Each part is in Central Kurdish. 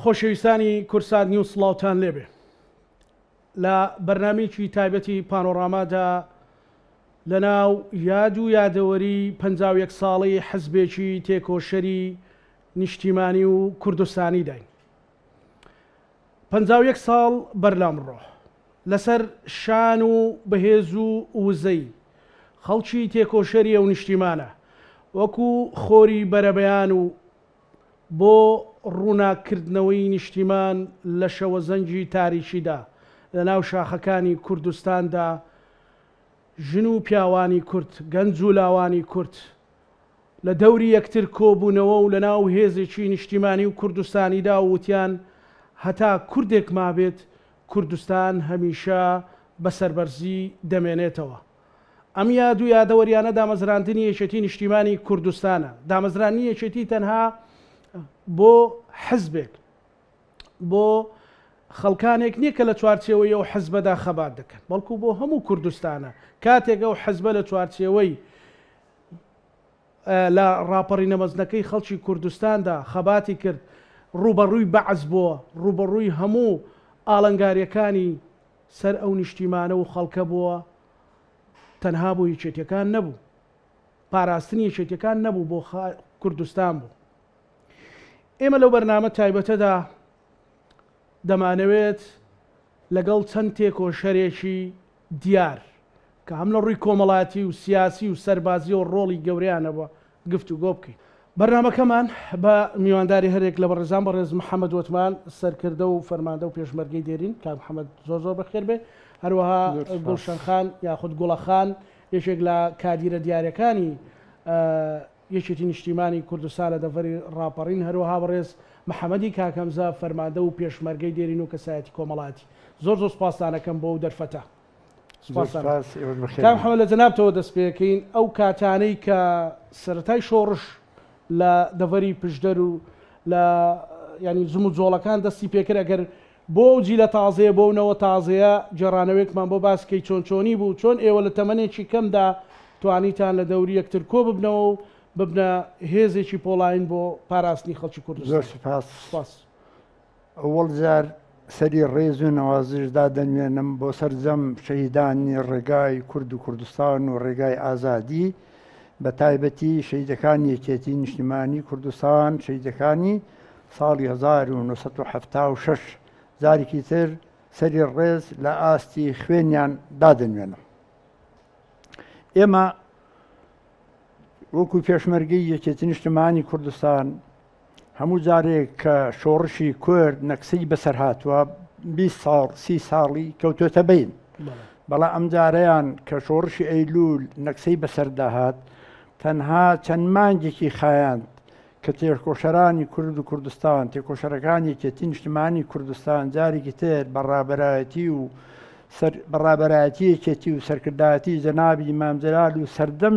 خۆشەویستانی کوردسات نیوز سڵاوتان لێبێ لە بەرنامەیەکی تایبەتی پانۆرامادا لە ناو یاد و یادەوەری 51 ساڵەی حزبێکی تێکۆشەری نیشتیمانی و کوردستانیداین. 51 ساڵ بەر لەمڕۆ لەسەر شان و بەهێز و وزەی خەڵکی تێکۆشەری ئەو نیشتیمانە وەکو خۆری بەرەبەیان و بۆ ڕووناک کردنەوەی نیشتیمان لە شەوەزەنگی تاریکیدا لە ناو شاخەکانی کوردستاندا ژن و پیاوانی کورد، گەنج و لاوانی کورد لە دەوری یەکتر کۆبوونەوە و لە ناو هێزێکی نیشتیمانی و کوردستانیدا وتیان هەتا کوردێک مابێت کوردستان هەمیشە بە سەربەرزی دەمێنێتەوە. ئەم یاد و یادەوەریانە دامەزراندنی یەکێتی نیشتیمانی کوردستانە. دامەزراندنی یەکێتی تەنها بۆ حزبێک، بۆ خەڵکانێک نییە کە لە چوارچێوەی ئەو حزبەدا خەبات دەکەن، بەڵکو بۆ هەموو کوردستانە. کاتێک ئەو حزبە لە چوارچێوەی لە ڕاپەڕینە مەزنەکەی خەڵکی کوردستاندا خەباتی کرد، ڕووبەڕووی بەعس بووە، ڕووبەڕووی هەموو ئاڵنگارییەکانی سەر ئەو نیشتیمانە و خەڵکە بووە، تەنها بۆ یەکێتیەکان نەبوو، پاراستنی یەکێتیەکان نەبوو، بۆ کوردستان بوو. ئێمە لەو بەرنامە تایبەتەدا دەمانەوێت لەگەڵ چەند تێکۆشەرێکی دیار کە هەم لە ڕووی کۆمەڵاتی و سیاسی و سەربازیەوە ڕۆڵی گەورەیان هەبووە گفتوگۆ بکەین. بەرنامەکەمان بە میوانداری هەریەک لە بەڕێزان بەڕێز محەمەد وەتمان سەرکردە و فەرماندە و پێشمەرگەی دێرین کاک محەمەد زۆر زۆر بەخێر بێ هەروەها گوڵشەن خان یاخود گوڵە خان یەکێک لە کادیرە دیارەکانی یەکێتی نیشتیمانی کوردستان لە دەڤەری ڕاپەڕین هەروەها بەڕێز محەمەدی کاک هەمزە فەرماندە و پێشمەرگەی دێرین و کەسایەتی کۆمەڵایەتی زۆر زۆر سوپاستان ئەکەم بۆ ئەو دەرفەتە. سوپاستان. سوپاس، ئێوەش بەخێر کاک بێن. محەمەد لە جەنابتەوە دەست پێکەین، ئەو کاتانەی کە سەرەتای شۆڕش لە دەڤەری پشدەر و لە یانی جموجۆڵەکان دەستی پێکرد ئەگەر بۆ ئەو جیلە تازەیە بۆ ئەو نەوە تازەیە گێڕانەوەیەکمان بۆ باس کەی چۆن چۆنی بوو چۆن ئێوە لە تەمەنێکی کەمدا توانیتان لە دەوری یەکتر کۆ ببنەوە و ببنە هێزێکی پۆڵاین بۆ پاراستنی خەڵکی زۆر کوردستان؟ سوپاس. سوپاس. ئەوەڵ جار سەری ڕێز و نەوازش دادەنوێنم بۆ سەرجەم شەهیدانی ڕێگای کورد و کوردستان و ڕێگای ئازادی بە تایبەتی شەهیدەکانی یەکێتی نیشتیمانی کوردستان شەهیدەکانی ساڵی 1970 جارێکی تر سەری ڕێز لە ئاستی خوێنیان دادەنوێنم. ئێمە وەکو پێشمەرگەی یەکێتی نیشتمانی کوردستان هەموو جارێک کە شۆڕشی کورد نەکسەی بەسەر هاتووە 20 ساڵ سی ساڵی کەوتۆتە بین بەڵام ئەم جارەیان کە شۆڕشی ئەیلول نەکسەی بەسەرداهات تەنها چەند مانگێکی خایاند کە تێکۆشەرانی کورد و کوردستان، تێکۆشەرەکانی یەکێتی نیشتمانی کوردستان جارێکی تر بە ڕابەرایەتی و بە ڕابەرایەتی یەکێتی و سەرکردایەتی جەنابی مام جەلال و سەردەم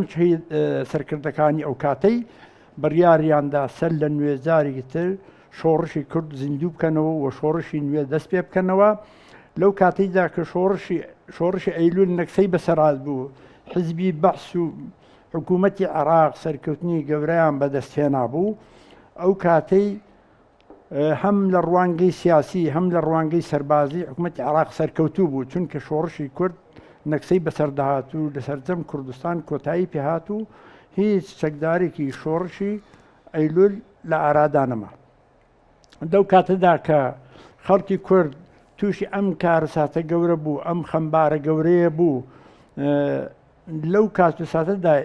سەرکردەکانی ئەو کاتەی بڕیاریاندا سەر لە نوێ جارێکی تر شۆڕشی کورد زیندوو بکەنەوە و شۆڕشی نوێ دەست پێ بکەنەوە لەو کاتەیدا کە شۆڕشی شۆڕشی ئەیلول نەکسەی بەسەرات بوو حزبی بەعس و حکوومەتی عێراق سەرکەوتنی گەورەیان بەدەست هێنابوو، ئەو کاتەی هەم لە ڕوانگەی سیاسی هەم لە ڕوانگەی سەربازی حکوومەتی عێراق سەرکەوتوو بوو، چونکە شۆڕشی کورد نەکسەی بەسەرداهات و لە سەرجەم کوردستان کۆتایی پێهات و هیچ چەکدارێکی شۆڕشی ئەیلول لە ئارادا نەما. لەو کاتەدا کە خەڵکی کورد تووشی ئەم کارەساتە گەورە بوو، ئەم خەمبارە گەورەیە بوو، لەو کات و ساتەدا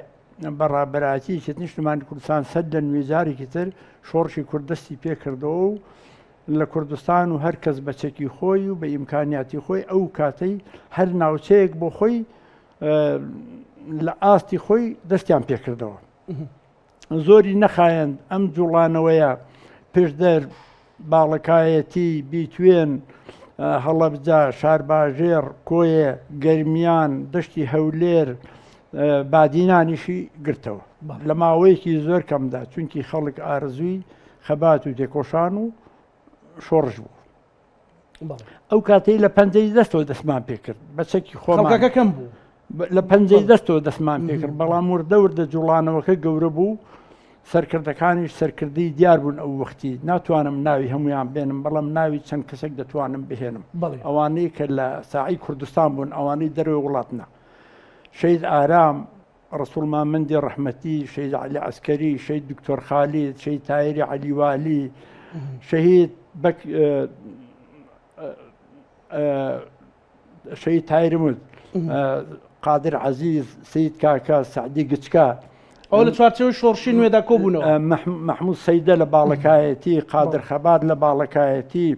بە ڕابەرایەتی یەکێتی نیشتمانی کوردستان سەر لە نوێ جارێکی تر شۆڕشی کورد دەستی پێکردەوە و لە کوردستان و هەر کەس بە چەکی خۆی و بە ئیمکانیاتی خۆی ئەو کاتەی هەر ناوچەیەک بۆ خۆی لە ئاستی خۆی دەستیان پێکردەوە. زۆری نەخایەند ئەم جوڵانەوەیە پشدەر، باڵەکایەتی، بیتوێن، هەڵەبجە، شارباژێڕ، کۆیە، گەرمیان، دەشتی هەولێر، بادینانیشی گرتەوە لە ماوەیەکی زۆر کەمدا چونکی خەڵک ئارەزووی خەبات و تێکۆشان و شۆڕش بوو. ئەو کاتەی لە پەنجەی دەستەوە دەستمان پێکرد بە چەکی خۆمەکە کەم بوو لە پەنجەی دەستەوە دەستمان پێکرد بەڵام وردە وردە جوڵانەوەکە گەورە بوو. سەرکردەکانیش سەرکردەی دیار بوون ئەو وەختی، ناتوانم ناوی هەموویان بێنم، بەڵام ناوی چەند کەسێک دەتوانم بهێنم. ئەوانەی کە لە ساحەی کوردستان بوون، ئەوانەی دەرەوەی وڵات نا. شەهید ئارام، ڕەسوڵ مامەندی ڕەحمەتی، شەهید عەلی عەسکەری، شەهید دکتۆر خالید، شەهید تایری عەلی والی، شەهید بەک شەهید تایرم وت قادر عەزیز سید کاکە سەعدی گچکە ئەو لە چوارچێوەی شۆڕشی نوێدا کۆبوونەوە مەحموود سەیدە لە باڵەکایەتی قادر خەبات لە باڵەکایەتی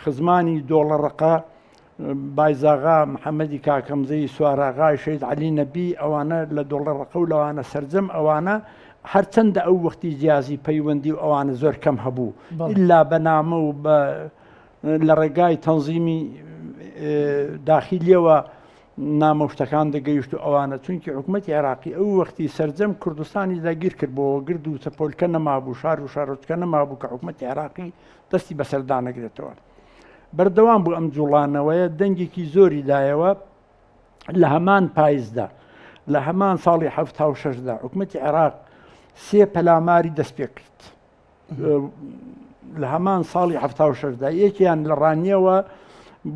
خزمانی دۆڵە ڕقە بایزاغا محەممەدی کاکەمزەی سواراغای شەید علی نەبی ئەوانە لە دۆڵە ڕقە و لەوانە سرجەم ئەوانە هەرچەندە ئەو وەختی جیازی پەیوەندی و ئەوانە زۆر کەم هەبوو ئللا بە نامە و بە لە ڕێگای تەنزیمی داخیلیەوە نامە و شتەکان دەگەیشت و ئەوانە چونکی حکوومەتی عێراقی ئەو وەختی سرجەم کوردستانی داگیر کرد بۆ گرد و تەپۆلکە نەمابوو شار و شارۆچکە نەمابوو کە حکوومەتی عێراقی دەستی بەسەردانەگرێتەوە بەردەوام بوو ئەم جوڵانەوەیە دەنگێکی زۆری دایەوە لە هەمان پایزدا لە هەمان ساڵی 76دا حکوومەتی عێراق سێ پەلاماری دەست پێ کرد لە هەمان ساڵی 76دا یەکیان لە ڕانیەوە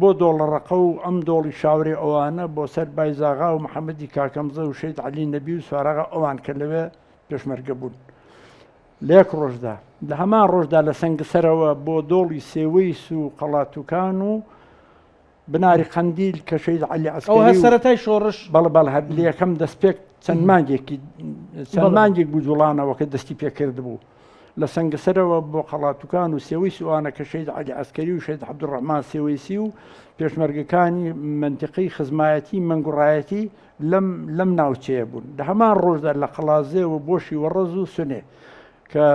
بۆ دۆڵەڕەقە و ئەم دۆڵی شاورێ ئەوانە بۆ سەر بایزاغا و محەممەدی کاکەمزە و شەید علی نەبی و سوارەغا ئەوان کە لەوێ پێشمەرگە بوون لە یەک ڕۆژدا لە هەمان ڕۆژدا لە سەنگسەرەوە بۆ دۆڵی سێوەیس و قەڵاتوکان و بناری قەندیل کە شەهید عەلی عەسکەری ئەوە هەر سەرەتای شۆڕش بەڵێ بەڵێ هەر لە یەکەم دەستپێک چەند مانگێکی چەند مانگێک بوو جوڵانەوەکە دەستی پێکرد بوو لە سەنگەسەرەوە بۆ قەڵاتوکان و سێوەی سوانە کە شەهید عەلی عەسکەری و شەهید عەبدولڕەحمان سێوەیسی و پێشمەرگەکانی مەنتیقەی خزمایەتی مەنگوڕایەتی لەم لەم ناوچەیە بوون لە هەمان ڕۆژدا لە قەڵازێوە بۆ شیوەڕەز و سنێ کە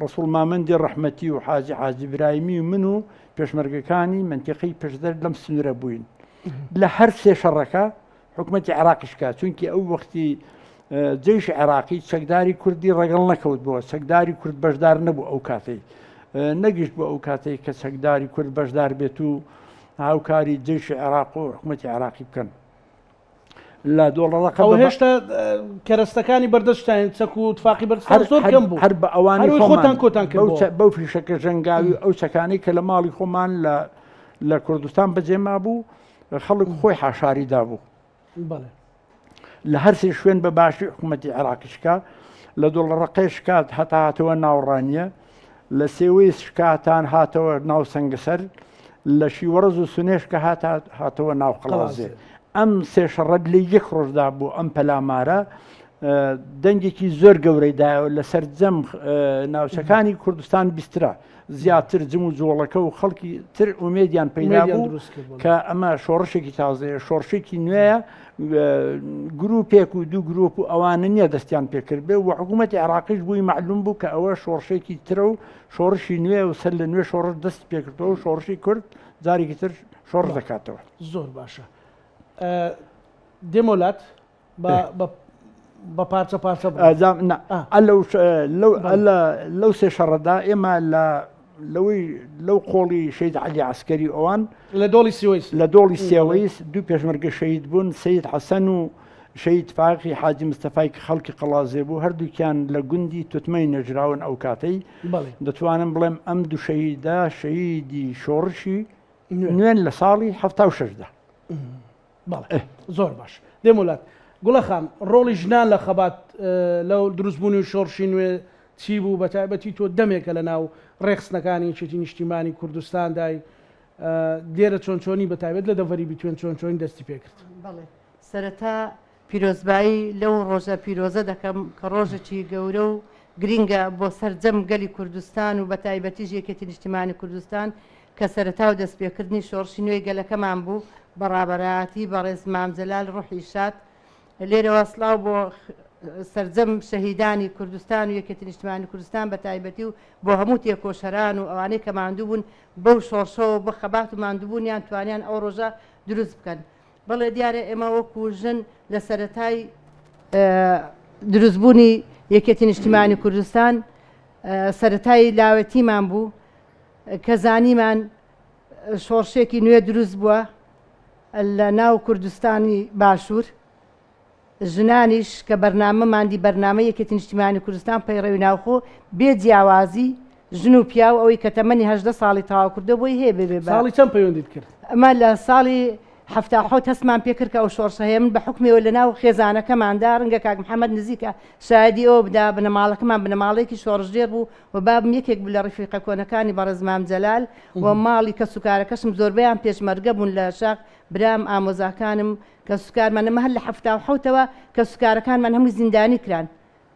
ڕەسوڵ مامەندی ڕەحمەتی و حاجی حاجی برایمی و من و پێشمەرگەکانی منتیقی پشدەر لەم سنوورە بووین لە هەر سێ شەڕەکە حکوومەتی عراقیش کا چونکی ئەو وەختی جیش عراقی چەکداری کوردی ڕەگەڵ نەکەوت بۆ چەکداری کورد بەشدار نەبوو ئەو کاتەی نەگەیشت بۆ ئەو کاتەی کە چەکداری کورد بەشدار بێت و هاوکاری جیشی عراق و حکوومەتی عراقی بکەن لە دۆڵەڕەقە ئەوە هێشتا کەرەستەکانی بەردەستتان چەک و تفاقی بەردەستتان زۆر کەم بوو هەر بە ئەوانی خۆتان کۆتان کرد بەو فیشەکە ژەنگاوی ئەو چەکانەی کە لە ماڵی خۆمان لە لە کوردستان بەجێ مابوو خەڵک خۆی حاشاری دابوو لە هەرسێ شوێن بە باشی حکوومەتی عێراقی شکا لە دۆڵەڕەقێ شکات هەتا هاتەوە ناوڕانیە لە سێوەی شکاتان هاتەوە ناو سەنگەسەر، لە شیوەڕز و سنێش کە هات هاتەوە ناو قەڵازێ. ئەم سێ شەڕە لە یەک ڕۆژدا بوو ئەم پەلامارە دەنگێکی زۆر گەورەی دایەوە لە سەرجەم ناوچەکانی کوردستان بیسترا زیاتر جم و جۆڵەکە و خەڵکی تر ئومێدیان پەیدا بوو کە ئەمە شۆڕشێکی تازەیە شۆڕشێکی نوێیە گروپێک و دوو گروپ و ئەوانە نییە دەستیان پێکرد بێ و حکوومەتی عێراقیش بووی معلوم بوو کە ئەوە شۆڕشێکی ترە و شۆڕشی نوێ و سەر لە نوێ شۆڕش دەست پێکردەوە و شۆڕشی کورد جارێکی تر شۆڕش دەکاتەوە. زۆر باشە دێمۆلات بە پارچە پارچە لەو سێ شەڕەدا ئێمە لە لەوەی لەو قۆڵی شەید عەلی عەسکەری ئەوان لە دۆڵی سێوەیس لە دۆڵی سێوەیس دوو پێشمەرگە شەید بوون سید حەسەن و شەید فاقی حاجی مستەفای کە خەڵکی قەڵازێ بوو هەردووکیان لە گوندی توتمەی نەژراون ئەو کاتەی دەتوانم بڵێم ئەم دوو شەهیدە شەهیدی شۆڕشی نوێن لە ساڵی 76دا. بەڵێ زۆر باش دێمۆلات گوڵە خان ڕۆڵی ژنان لە خەبات لەو دروستبوونی و شۆڕشی نوێ چی بوو بە تایبەتی تۆ دەمێکە لە ناو ڕێکخستنەکانی یەکێتی نیشتیمانی کوردستاندای لێرە چۆن چۆنی بە تایبەت لە دەڤەری بیتوێن چۆن چۆنی دەستی پێکرد؟ بەڵێ سەرەتا پیرۆزبایی لەو ڕۆژە پیرۆزە دەکەم کە ڕۆژێکی گەورە و گرینگە بۆ سەرجەم گەلی کوردستان و بەتایبەتیش یەکێتی نیشتیمانی کوردستان کە سەرەتا و دەستپێکردنی شۆڕشی نوێی گەلەکەمان بوو بە ڕابەرایەتی بەڕێز مام جەلال ڕوحی شاد. لێرەوە سڵاو بۆ سەرجەم شەهیدانی کوردستان و یەکێتی نیشتمانی کوردستان بە تایبەتی و بۆ هەموو تێکۆشەران و ئەوانەی کە ماندوو بوون بەو شۆڕشەوە بە خەبات و ماندووبوونیان توانیان ئەو ڕۆژە دروست بکەن. بەڵێ دیارە ئێمە وەکو ژن لە سەرەتای دروستبوونی یەکێتی نیشتیمانی کوردستان سەرەتای لاوێتیمان بوو کە زانیمان شۆڕشێکی نوێ دروست بووە لە ناو کوردستانی باشوور. ژنانیش کە بەرنامەمان دی بەرنامەی یەکێتی نیشتیمانی کوردستان پەیڕەوی ناوخۆ بێ جیاوازی ژن و پیاو ئەوەی کە تەمەنی 18 ساڵی تەواو کردووە بۆی هەیە ببێ بە ساڵی چەند پەیوەندیت کرد؟ ئەمە لە ساڵی 77 هەستمان پێ کرد کە ئەو شۆڕشە هەیە من بە حوکمیەوە لە ناو خێزانەکەماندا ڕەنگە کاک محەمەد نزیکە شایەدی ئەوە بدا بنەماڵەکەمان بنەماڵەیەکی شۆڕشگێڕ بوو و بابم یەکێک بوو لە ڕفیقە کۆنەکانی بەڕێز مام جەلال و ماڵی کەسوکارەکەشم زۆربەیان پێشمەرگە بوون لە شاخ برام ئامۆزاکانم کەسوکارمان ئەمە هەر لە 77ەوە کەسوکارەکانمان هەمووی زیندانی کران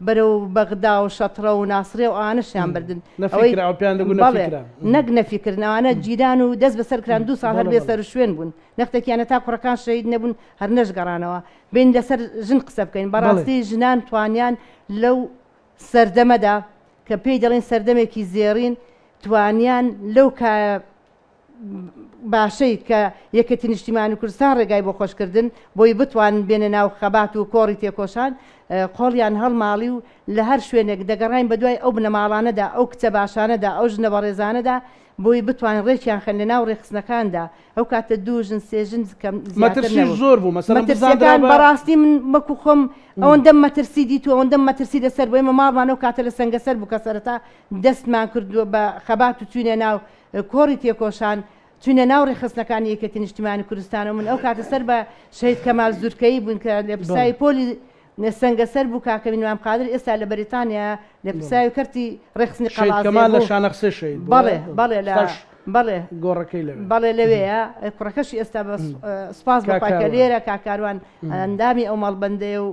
بەرەو بەغدا و شەتڕە و ناسڕیە و ئەوانەشیان بردن نەفی ئەوەی کراوە پێیان دەگوت نەفی بەڵێ کران. نەک نەفی کردن ئەوانە گیران و دەست بەسەر کران دوو ساڵ هەر بەڵێ بێ بەڵێ. سەر و شوێن بوون نەختێکیان هەتا کوڕەکان شەهید نەبوون هەر نەشگەڕانەوە بێین لەسەر ژن قسە بکەین بەڵێ. بەڕاستی ژنان توانیان لەو سەردەمەدا کە پێی دەڵێن سەردەمێکی زێڕین توانیان لەو کایە باشەی کە یەکێتی نیشتیمانی کوردستان ڕێگای بۆ خۆشکردن بۆی بتوانن بێنە ناو خەبات و کۆڕی تێکۆشان قۆڵیان هەڵماڵی و لە هەر شوێنێک دەگەڕاین بەدوای ئەو بنەماڵانەدا ئەو کچە باشانەدا ئەو ژنە بەڕێزانەدا بۆی بتوانن ڕێکیان خەن لە ناو ڕێکخستنەکاندا ئەو کاتە دوو ژن سێ ژن کەم زیاتر مەترسیش نەبوو زۆر بوو مەسەلەن مەترسیەکان بزانرا بە بەڕاستی من وەکو خۆم ئەوەندەم مەترسی دیت و ئەوەندەم مەترسی لەسەر بوو ئێمە ماڵمان ئەو کاتە لە سەنگەسەر بوو کە سەرەتا دەستمان کردووە بە خەبات و چووینە ناو کۆڕی تێکۆشان چووینە ناو ڕێکخستنەکانی یەکێتی نیشتیمانی کوردستان و من ئەو کاتە سەر بە شەهید کەمال زورکەیی بووین کە لێپرسراوی پۆلی سەنگەسەر بوو کاکە مام قادر ئێستا لە بەریتانیا لێپرسراوی کەرتی ڕێکخستنی شەهید قەڵادزێ کەمال لە بوو. شانەخسێ شەهید بوو بەڵێ بەڵێ لە ئێستاش بەڵێ گۆڕەکەی لەوێ. بەڵێ لەوێیە کوڕەکەشی ئێستا بە سوپاس بۆ کاک خوای کە کاروان. لێرە کاک کاروان ئەندامی ئەو مەڵبەندەیە و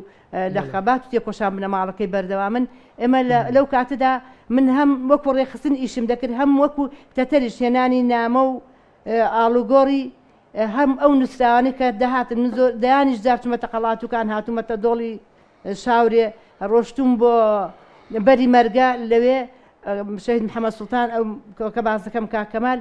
لە خەبات و تێکۆشان بنەماڵەکەی بەردەوامن ئێمە لەو کاتەدا من هەم وەکو ڕێکخستن ئیشم دەکرد هەم وەکو تەتەریش هێنانی نامە و ئاڵوگۆڕی هەم ئەو نووسراوانەی کە دەهاتن من زۆر دەیانیش جار چوومەتە قەڵاتوکان هاتوومەتە دۆڵی شاورێ ڕۆشتوم بۆ بەری مەرگە لەوێ شەهید محەممەد سوڵتان ئەو کە باس دەکەم کاک کەمال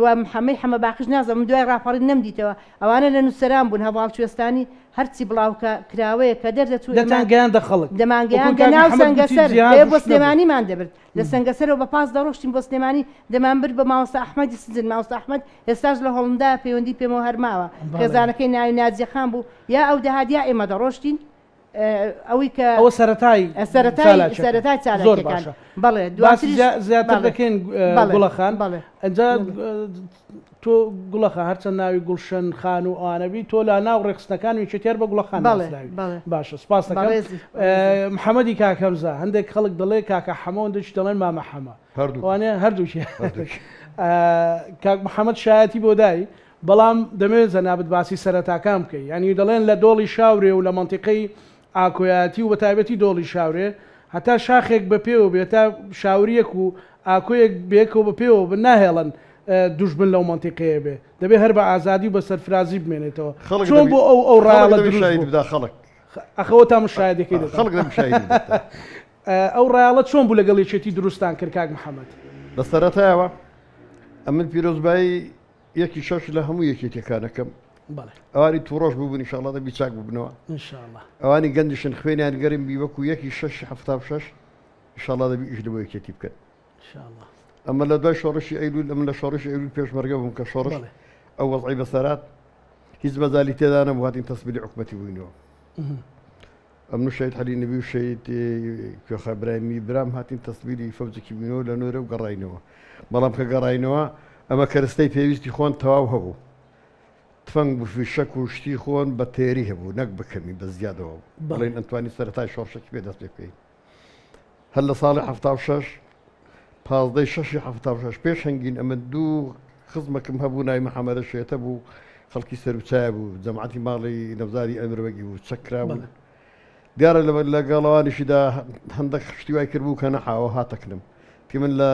و محەمەی حەمە باقیش نازانم من دوای ڕاپەڕین نەمدیتەوە ئەوانە لە نووسەران بوون هەڤاڵ کوێستانی هەرچی بڵاوکە کراوەیە کە دەردەچوو ئێمە دەتان گەیاندە خەڵک وەکو دەمانگەیاندە کاک ناو محەمەد گوتی سەنگەسەر جیهاز لەوێ بۆ و شت نەبوو. سلێمانیمان دەبرد لە سەنگەسەرەوە بە پاس دەڕۆشتین بۆ سلێمانی دەمانبرد بە مامۆستا ئەحمەدی سجن مامۆستا ئەحمەد ئێستاش لە هۆڵندایە پەیوەندی پێمەوە هەر ماوە بەڵێ. خێزانەکەی ناوی ناجیە خان بوو یا ئەو دەهات یا ئێمە دەڕۆشتین ئەوەی کە ئەوە سەرەتای سەرەتای چالاکیەکان. سەرەتای زۆر چالاکیەکان باشە. بەڵێ باسی دواتریش زیاتر بەڵێ دەکەین بەڵێ گوڵە خان بەڵێ ئەجا تۆ گوڵە خان هەرچەند ناوی گوڵشەن خان و ئەوانە بی تۆ لە ناو ڕێکخستنەکان و یەکێتی هەر بە گوڵە خان بەڵێ ناسراوی بەڵێ باشە سپاس دەکەم بەڕێزی بەڕێزی. محەممەدی کاک هەمزە هەندێک خەڵک دەڵێ کاکە حەمە و هەندێکی دەڵێن مامە حەمە هەردوو ئەوانە هەردووکی هەردووکی. کاک محەممەد شایەتی بۆ دای بەڵام دەمەوێت جەنابت باسی سەرەتاکان بکەی یانی دەڵێن لە دۆڵی شاورێ و لە مەنتیقەی ئاکۆیاتی و بەتایبەتی دۆڵی شاورێ هەتا شاخێک بە پێوە بێ هەتا شاوریەک و ئاکۆیەک بەیەکەوە بە پێوە بن ناهێڵن دوژمن لەو مەنتیقەیە بێ دەبێ هەر بە ئازادی و بە سەرفرازی بمێنێتەوە خەڵک چۆن دەبی بۆ ئەو ئەو خەڵک ڕایەڵە دەبی دروست شاهید بوو بدا خەڵک ئەخ ئەوەتا من شایەدەکەی دەدەم خەڵک دەبی شاهیدی بدات ئەو ڕایەڵە چۆن بوو لەگەڵ یەکێتی دروستان کرد کاک محەمەد؟ لە سەرەتایەوە ئەمن پیرۆزبایی یەکی شەش لە هەموو یەکێتیەکان ئەکەم ئەوانی توڕەش ببوون ئینشاڵڵا دەبی چاک ببنەوە ئەوانی گەنجشن خوێنیان گەرم بی وەکو یەکی شەش 76 ئینشاڵڵا دەبی ئیش لە بۆ یەکێتی بکەن ئەمە لە دوای شۆڕشی ئەیلول ئەمن لە شۆڕشی ئەیلول پێشمەرگە بووم کە شۆڕش ئەو وەزعی بەسەرات هیچ مەجالی تێدا نەبوو هاتین تەسبیلی حکومەتی بووینەوە ئەمن و شەهید عەلی نەبی و شەهید کوێخا برایمی برام هاتین تەسبیلی فەوجێکی بووینەوە لە نۆرە و گەڕاینەوە بەڵام کە گەڕاینەوە ئەمە کەرستەی پێویستی خۆن تەواو هەبوو تفەنگ و فیشەک و شتی خۆن بە تێری هەبوو نەک بکەمی بە زیادەوە بڵێن ئەنتوانی سەرەتای شۆڕشێکی پێ دەست پێ بکەین هەر لە ساڵی 76 پازدەی شەشی 76 پێش هەنگین ئەمە دوو خزمەکم هەبوو ناوی محەممەدە شێتە بوو خەڵکی سەروچایە بوو جەماعەتی ماڵی نەوزادی ئەمربەگی بوو چەک کرابوو دیارە لە گەڵەوانیشیدا هەندێک شتی وای کرد بوو کە نەحاوە هاتەکنم تی من لە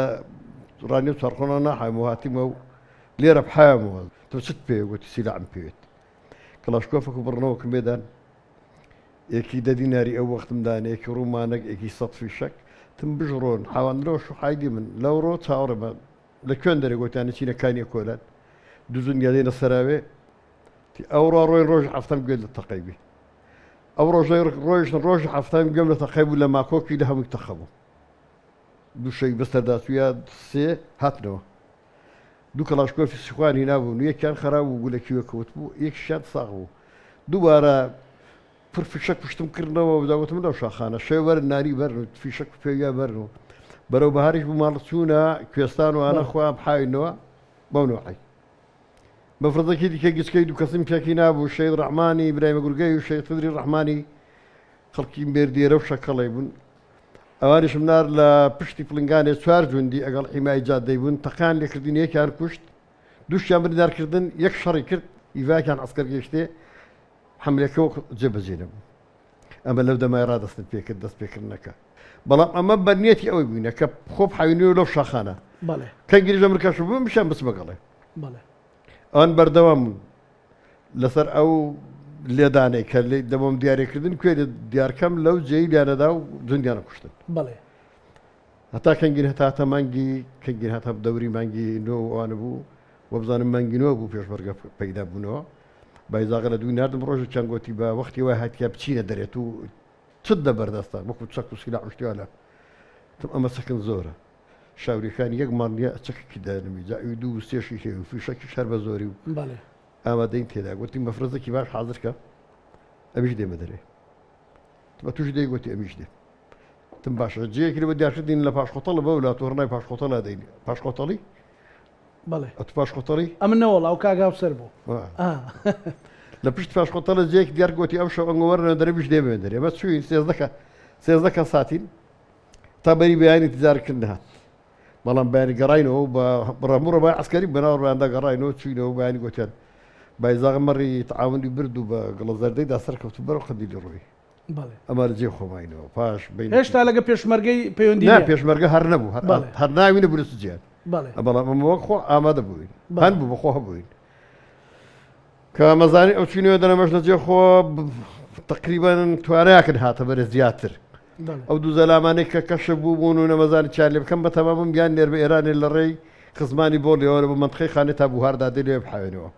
ڕانی و چارخۆنە ناحایم و هاتیمە و لێرە بحایەمەوە تۆ چت پێ گوتی سیلاعم پێوێت کڵاشکۆفەک و بڕنەوەکم بێدان یەکی دە دیناری ئەو وەختم دانێ یەکی ڕوومانەک یەکی سەد فیشەک تم بژڕۆن حاوان لەو شوحایدی من لەوڕۆ چاوەڕێ بە لە کوێن دەرێ گۆتیان چینە کانیە کۆلان دوزن گەدێنە سەراوێ تی ئەوڕۆ ڕۆین ڕۆژ هەفتەم گوێ لە تەقەی بی ئەو ڕۆژەی ڕۆیشتن ڕۆژی هەفتەم گوێم لە تەقەی بوو لە ماکۆکی لە هەمووی تەقە بوو دوو شەوی بەسەرداچووە سێ هاتنەوە دوو کەڵاشکۆفی سیخوان هینابوون یەکیان خراپ بوو گولە کیوە کەوت بوو یەکیشیان ساغ بوو دووبارە. پر فیشەک پشتم کردنەوە و داگوتم لەو شاخانە شێ وەرن ناری بەرن و فیشەک و پێویا بەرن و بەرەو بەهاریش بوو ماڵ چوونە کوێستان و ئانە خۆیان بحاوینەوە بەو نوعی مەفرەزەکی دیکە گچکەی دوو کەسم پێکی نابوو شەید ڕەحمانی برایمە گورگەی و شەید خدری ڕەحمانی خەڵکی مێردێرە و شەکەڵی بوون ئەوانیشم نار لە پشتی پڵنگانێ چوار جوندی ئەگەڵ حیمای جادەی بوون تەقیان لێکردین یەکیان کوشت دووشیان بریندارکردن یەک شەڕی کرد ئیڤاکیان عسکەر گەیشتێ حەملەکە وەک جێبەجێ نەبوو. ئەمە لەو دەمای ڕا دەستت پێکرد دەست پێکردنەکە. بەڵام ئەمە بە نیەتی ئەوەی بووینە کە خۆ بحەوینەوە لەو شاخانە. بەڵێ. کەنگیریش لە مرکەش بووم بشیان بچمە گەڵێ. بەڵێ. ئەوان بەردەوام بوون لەسەر ئەو لێدانەی کە لێ دەبۆم دیاریکردن کوێ دیارکەم لەو جێی لیانەدا و جوندیانە کوشتن. بەڵێ. هەتا کەنگین هەتاتە مانگی کەنگین هەتا دەوری مانگی نۆ و ئەوانە بوو وەبزانم مانگی نۆ بوو پێشمەرگە پەیدا بوونەوە بایزاغە لە دووی ناردم ڕۆژێکیان گۆتی بە وەختی وای هاتیە بچینە دەرێت و چت لە بەردەستە وەکو چەک و سیلاح و شتیوانە تم ئەمە چەکن زۆرە شاوریەکان یەک ماڵ نییە چەکێکی دانمی جا ئەوی دوو و سێشی هەیە و فیشەکیش هەر بە زۆری و بەڵێ ئامادەین تێدا گوتی مەفرەزێکی باش حاضر کە ئەمیش دێمە دەرێ بە توش دەی گوتی ئەمیش دێ تم باشە جێیەکی لە بە دیارکردین لە پاشخۆتەڵە بەو لا تۆڕنای پاشخۆتەڵا دەین پاشخۆتەڵی بەڵێ ئەتو پاش خۆتەڵی؟ ئەمن نەوەڵا ئەو کاک هاوسەر بوو. لە پشت پاش خۆتەڵە جێیەک دیار گۆتی ئەم شەو ئەنگۆ وەرنە دەرێ بیش دێمە دەرێ بەس چووین 13 کە 13 کەس هاتین تا بەری بەیانی انتظار کردن هات بەڵام بەیانی گەڕاینەوە بە ڕەموو ڕەبای عەسکەری بەناو ڕویاندا گەڕاینەوە چووینەوە بەیانی گۆتیان بایزاغ مەڕی تعاونی برد و بە گڵە زەردەیدا سەرکەوت و بەرەو قەندیلی ڕۆی. بەڵێ. ئەمە لە جێی خۆ ماینەوە پاش بەینێکی. هێشتا لەگە پێشمەرگەی پەیوەندی نا نییە؟ پێشمەرگە هەر نەبوو هەر بەڵێ. هەر ناوی نەبوو لە سجیان. بەڵێ. بەڵام ئەمە وەک خۆ ئامادە بووین. بەڵێ. هەن بوو بە خۆ هەبووین. کە مەزانی ئەو چوینەوە دەنەمەش لە جێ خۆ تقریبا توانایەکن هاتە بەرێ زیاتر. بەڵێ. ئەو دوو زەلامانەی کە کەشف بوو بوون و نەمەزانی چیان لێ بکەم بە تەمامم بیان نێر بە ئێرانێ لە ڕێی خزمانی بۆ لێوە بە مەنتقەی خانێ تا بوهاردا دێ لێ بحاوێنەوە.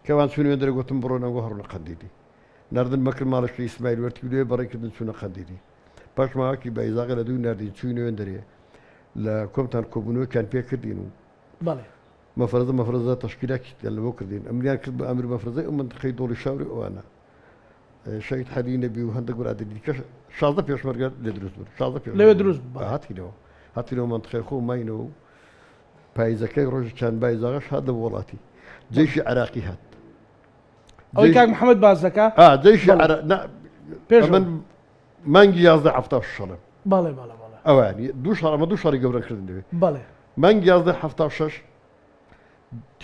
کەوان چوونەوە دەرێ گوتم بڕۆن ئەنگۆ هەڕۆنە قەندیلی. ناردن مەکرد ماڵەکی ئیسمایل وەرتی و لەوێ بەڕێ کردن چوونە قەندیلی. پاش ماوەکی بایزاغە لە دووی ناردین چووینە وێندەرێ لە کۆمتان کۆبوونەوەکیان پێ کردین و بەڵێ. مەفرەزە مەفرەزە تەشکیلاکیان لەبۆ کردین ئەمریان کرد بە ئەمر مەفرەزەی ئەو مەنتقەی دۆڵی شاوری ئەوانە شەهید حەلی نەبی و هەندێک برادەری دیکەش 16 پێشمەرگە لێ دروست بوون 16 پێشمەرگە لەوێ دروست بوو، بەڵێ. هاتینەوە هاتینەوە مەنتقەی خۆ ماینەوە و پایزەکەی ڕۆژێکیان بایزاغەش هات لە وڵاتی جەیشی عێراقی هات ئەوەی کاک محەممەد باس دەکا ئا جەیشی بەڵێ. عێراق نا پێش من مانگی 11 هەفتا و شەڵم بەڵێ بەڵێ بەڵێ ئەوان دوو شەڕ ئەمە دوو شەڕی گەورە کردن دەوێ بەڵێ مانگی 11 هەفتا و شەش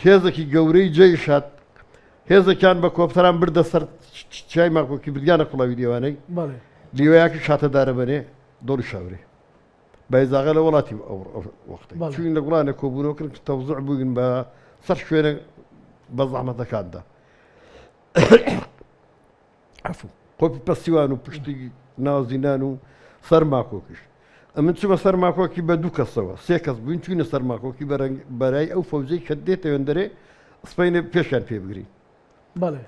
هێزێکی گەورەی جەیش هات هێزێکیان بە کۆپتەران بردە سەر چیای ماکۆکی بردیانە کوڵاوی دێوانەی بەڵێ لیوەیەکی شاتە دارەبەنێ دۆڵی شاورێ بایزاغە لە وڵاتی ئەو وەختەی چوین لە گوڵانە کۆبوونەوە کرد تەوزع بووین بە سەر شوێنە بە زەحمەتەکاندا عفو قۆپی پەسیوان و پشتی ناوزینان و سەر ماکۆکیش ئەمن چوومە سەر ماکۆکی بە دوو کەسەوە سێ کەس بووین چوینە سەر ماکۆکی بەرەنگ بەرای ئەو فەوجەی کە دێتە وێندەرێ سپینە پێشیان پێ بگرین بەڵێ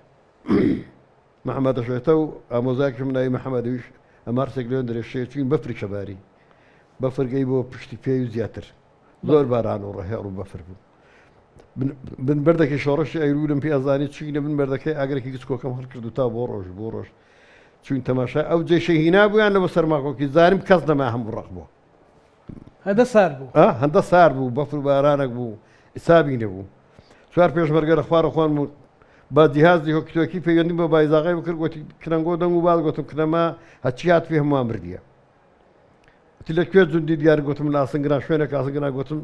محەمەدە شێتە و ئامۆزایەکیشم ناوی محەمەد ئەویش ئەمارسێک لەوێن دەرێ شێ چوین بەفری شەباری بەفر گەی بۆ پشتی پێی و زیاتر زۆر باران و ڕەهێڕ و بەفر بوو بن بەردەکی شۆڕشی ئەیلولم پێ ئەزانی چوینە بن بەردەکەی ئاگرێکی گچکۆکەم هەڵکرد و تا بۆ ڕۆژ بۆ ڕۆژ چوین تەماشای ئەو جێشەی هینا بوویان لەوە سەرماکۆکی زانیم کەس نەما هەموو ڕق بووە هەندە سار بوو هەندە سار بوو بەفر و بارانێک بوو حسابی نەبوو چوار پێشمەرگە لە خوارە خوان بوو بە جیهازی هۆکیتۆکی پەیوەندیم بە بایزاغای بکرد گوتی کنەنگۆ دەنگ و باز گوتم کنەما هەچی هات پێ هەمووان بردیە وتی لە کوێ جوندی دیار گوتم لە ئاسنگران شوێنێک ئاسنگران گوتم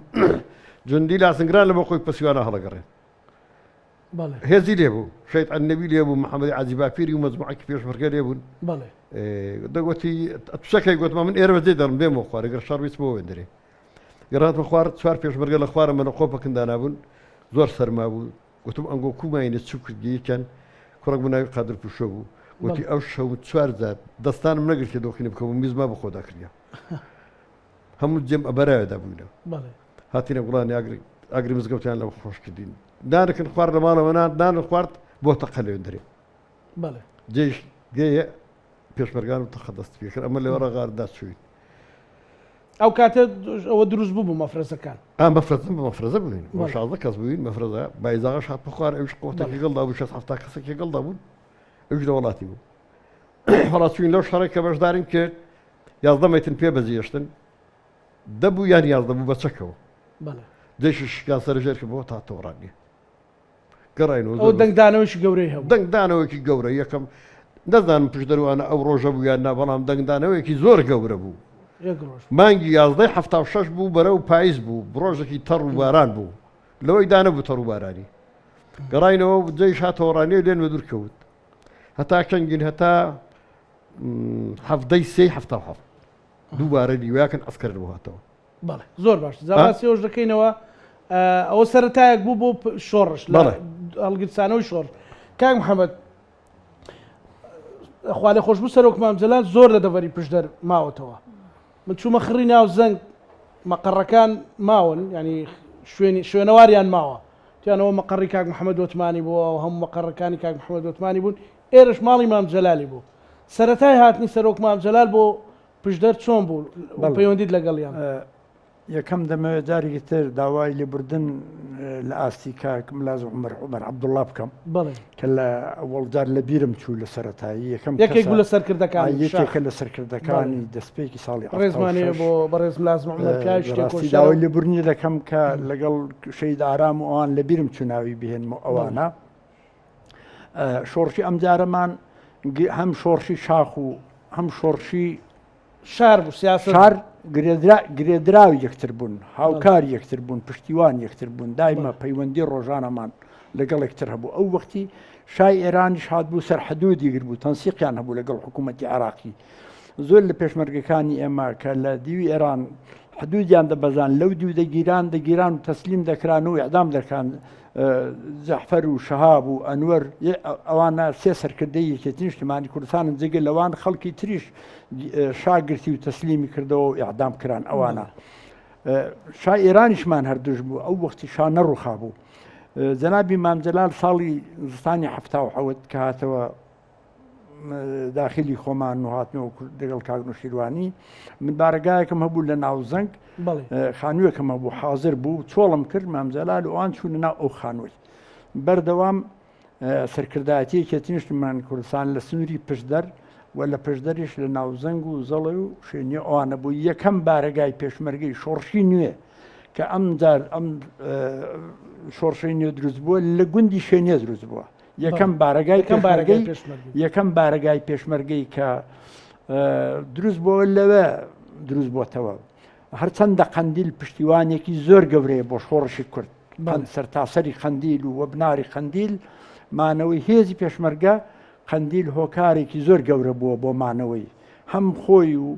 جوندی لە ئاسنگران لە بۆ خۆی پەسیوانە هەڵەگەڕێن هێزی لێ بوو شەید ئەنەبی لێ بوو محەممەدی عەزی باپیری و مەجموعەکی پێشمەرگە لێ بوون دەگوتی تشەکەی گوتمە من ئێرە بەجێ دەڵم بێمەوە خوارە گەر شەڕ بیچمەوە وێندرێ گەڕاتمە خوار چوار پێشمەرگە لە خوارە منە قۆپەکن دانابوون زۆر سەرما بوو گوتم ئەنگۆ کوماینە چوو کردی یەکیان کوڕک بوو ناوی قادر پوشۆ بوو گوتی ئەو شەو چوار جار دەستانم نەگرتێ دۆخینە بکەم میزما بەخۆدا کردیا هەموو جێم ئەبەراوێدا بووینە هاتینە گوڵانی ئاگری ئاگری مزگەوتیان لەوە خۆش کردین نانەکن خوارد لە ماڵەوە نان نانن خوارد بۆ تەقە لەوێن دەرێ بەڵێ جێش گەیە پێشمەرگان و تەقە دەست پێکرد ئەمە لەوە ڕغاردا چوین ئەو کاتە ئەوە دروست بوو بوو مەفرەزەکان ئا مەفرەزە بە مەفرەزە بووین بۆ 16 کەس بووین مەفرەزە بایزاغەش هات بخوار ئەوش قۆتێکی گەڵدا بوو 6 70 کەسێکی گەڵدا بوون ئەوش لە وڵاتی بوو. وەڵا چوین لەو شەڕێک کە بەشداریم کرد 11 مەتر پێ بەجێشتن دەبوو یان 11 بوو بە چەکەوە جێشی شکان سەرژێر کە بۆ تا تۆڕانیە گەڕاینەوە ئەو دەنگدانەوەیکی گەورەی هەبوو. دەنگدانەوەیەکی گەورە یەکەم نەزانم پشدەروانە ئەو ڕۆژە بوو یان نا بەڵام دەنگدانەوەیەکی زۆر گەورە بوو یەک ڕۆژ مانگی یازدەی 76 بوو بەرەو پاییز بوو ڕۆژێکی تەڕ و باران بوو لەوەی دانەبوو تەڕ و بارانی گەڕاینەوە و جەیش هاتەوە ڕانیە لێن بە دوور کەوت هەتا کەنگین هەتا حەفتەی سێی 77 دووبارە لیواکن ئەسکەر بۆ هاتەوە بەڵێ زۆر باش جا باسی ئەوش دەکەینەوە ئەوە سەرەتایەک بوو بۆ شۆڕش لە هەڵگیرسانەوەی شۆڕش کاک محەممەد خوالێ خۆشببوو سەرۆک مام جەلال زۆر لە دەڤەری پشدەر ماوەتەوە من چوومە خڕی ناو زەنگ مەقەڕەکان ماون ینی شوێنی شوێنەواریان ماوە تیانەوە مەقەڕی کاک محەممەد وەتمانی بووە و هەموو مەقەڕەکانی کاک محەممەد وەتمانی بوون ئێرش ماڵی مام جەلالی بوو سەرەتای هاتنی سەرۆک مام جەلال بۆ پشدەر چۆن بوو پەیوەندیت لەگەڵیان؟ یەکەم دەمەوێت جارێکی تر داوای لێبوردن لە ئاستی کاک ملازم عومەر عومەر عەبدوڵڵا بکەم کە لە ئەوەڵ جار لە بیرم چوو لە سەرەتایی یەکەم یەکێک بوو لە سەرکردەکانی یەکێکە لە سەرکردەکانی دەستپێکی ساڵی ڕێزمانەیە بۆ بەڕێز ملازم عومەر پیاوی ڕاستی داوای لێبوردنی دەکەم کە لەگەڵ شەهید ئارام و ئەوان لە بیرم چوو ناوی بهێنم و ئەوانە شۆڕشی ئەمجارەمان هەم شۆڕشی شاخ و هەم شۆڕشی شار بوو سیاسەت شار گرێدراو یەکتر بوون هاوکار یەکتر بوون پشتیوان یەکتر بوون دایمە پەیوەندی ڕۆژانەمان لەگەڵ یەکتر هەبوو ئەو وەختی شای ئێرانیش هات بوو سەر حدودی گر بوو تەنسیقیان هەبوو لەگەڵ حکوومەتی عراقی زۆر لە پێشمەرگەکانی ئێمە کە لە دیوی ئێران حدودیان دەبەزان لەو دیو دەگیران دەگیران و تەسلیم دەکران و ئەدام دەکران جەعفەر و شەهاب و ئەنوەر ئەوانە سێ سەرکردەی یەکێتی نیشتمانی کوردستانن جگە لەوان خەڵکی تریش شاگرتی و تەسلیمی کردەوە و ئیعدام کران ئەوانە شا ئێرانیشمان هەردوش بوو ئەو وەختی شا نەڕوخا بوو جەنابی مام جەلال ساڵی زستانی 77 کە هاتەوە داخلی خۆمان و هاتنەوە لەگەڵ کاک نوشیروانی من بارەگایەکم هەبوو لە ناوزەنگ خانوویەکم هەبوو حاضر بوو چۆڵم کرد مامجلال و ئەوان چوونە ناو ئەو خانووی بەردەوام سەرکردایەتی یەکێتی نیشتمان کوردستان لە سنووری پشدەر و لە پشدەریش لە ناوزەنگ و زەڵێ و شوێنی ئەوانە بوو یەکەم بارەگای پێشمەرگەی شۆڕشی نوێ کە ئەم جار ئەم شۆڕشی نوێ دروست بووە لە گوندی شوێنێ دروست بووە یەکەم بارەگای پێشمەرگەی یەکەم بارەگای پێشمەرگەی کە دروست بۆ لەوێ دروست بۆتەوە هەرچەندە قەندیل پشتیوانێکی زۆر گەورەیە بۆ شۆڕشی کورد سەرتاسەری قەندیل و وەبناری قەندیل مانەوەی هێزی پێشمەرگە قەندیل هۆکارێکی زۆر گەورە بووە بۆ مانەوەی هەم خۆی و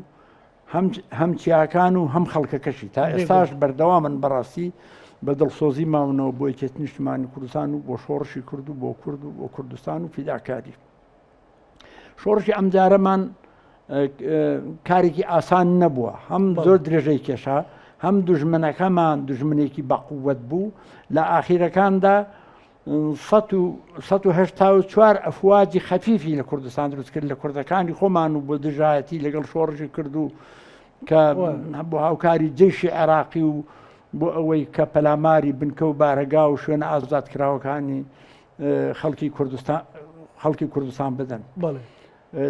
هەم هەم چیاکان و هەم خەڵکەکەشی تا ئێستاش بەردەوامن بەڕاستی بە دڵسۆزی ماونەوە بۆ یەکێتی نیشتمانی کوردستان و بۆ شۆڕشی کورد و بۆ کورد و بۆ کوردستان و فیداکاری شۆڕشی ئەمجارەمان کارێکی ئاسان نەبووە هەم زۆر درێژەی کێشا هەم دوژمنەکەمان دوژمنێکی بەقووەت بوو لە ئاخیرەکاندا 184 ئەفواجی خەفیفی لە کوردستان دروست کرد لە کوردەکانی خۆمان و بۆ دژایەتی لەگەڵ شۆڕشی کرد و کە بۆ هاوکاری جەیشی عێراقی و بۆ ئەوەی کە پەلاماری بنکە و بارەگا و شوێنە ئازاد کراوەکانی خەڵکی کوردستان خەڵکی کوردستان بدەن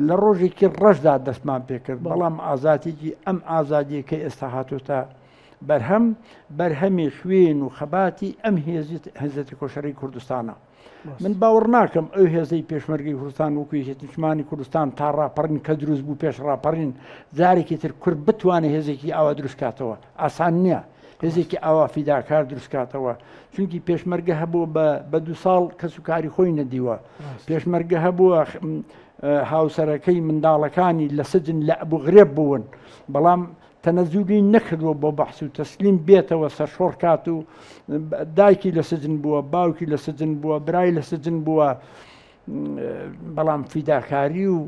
لە ڕۆژێکی ڕەشدا دەستمان پێکرد بەڵام ئازادیی ئەم ئازادیە کە ئێستا هاتوتە بەرهەم بەرهەمی خوێن و خەباتی ئەم هێزە تێکۆشەرەی کوردستانە. من باوەڕ ناکەم ئەو هێزەی پێشمەرگەی کوردستان وەکو یەکێتی نیشتمانی کوردستان تا ڕاپەڕین کە دروست بوو پێش ڕاپەڕین جارێکی تر کورد بتوانێت هێزێکی ئاوا دروست کاتەوە ئاسان نییە هێزێکی ئاوا فیداکار دروست کاتەوە چونکی پێشمەرگە هەبوو بە بە دو ساڵ کەس و کاری خۆی نەدیوە پێشمەرگە هەبووە هاوسەرەکەی منداڵەکانی لە سجن لە ئەبوو غرێب بوون بەڵام تەنەزولی نەکردووە بۆ بەحس و تەسلیم بێتەوە سەرشۆڕ کات و دایکی لە سجن بووە باوکی لە سجن بووە برای لە سجن بووە بەڵام فیداکاری و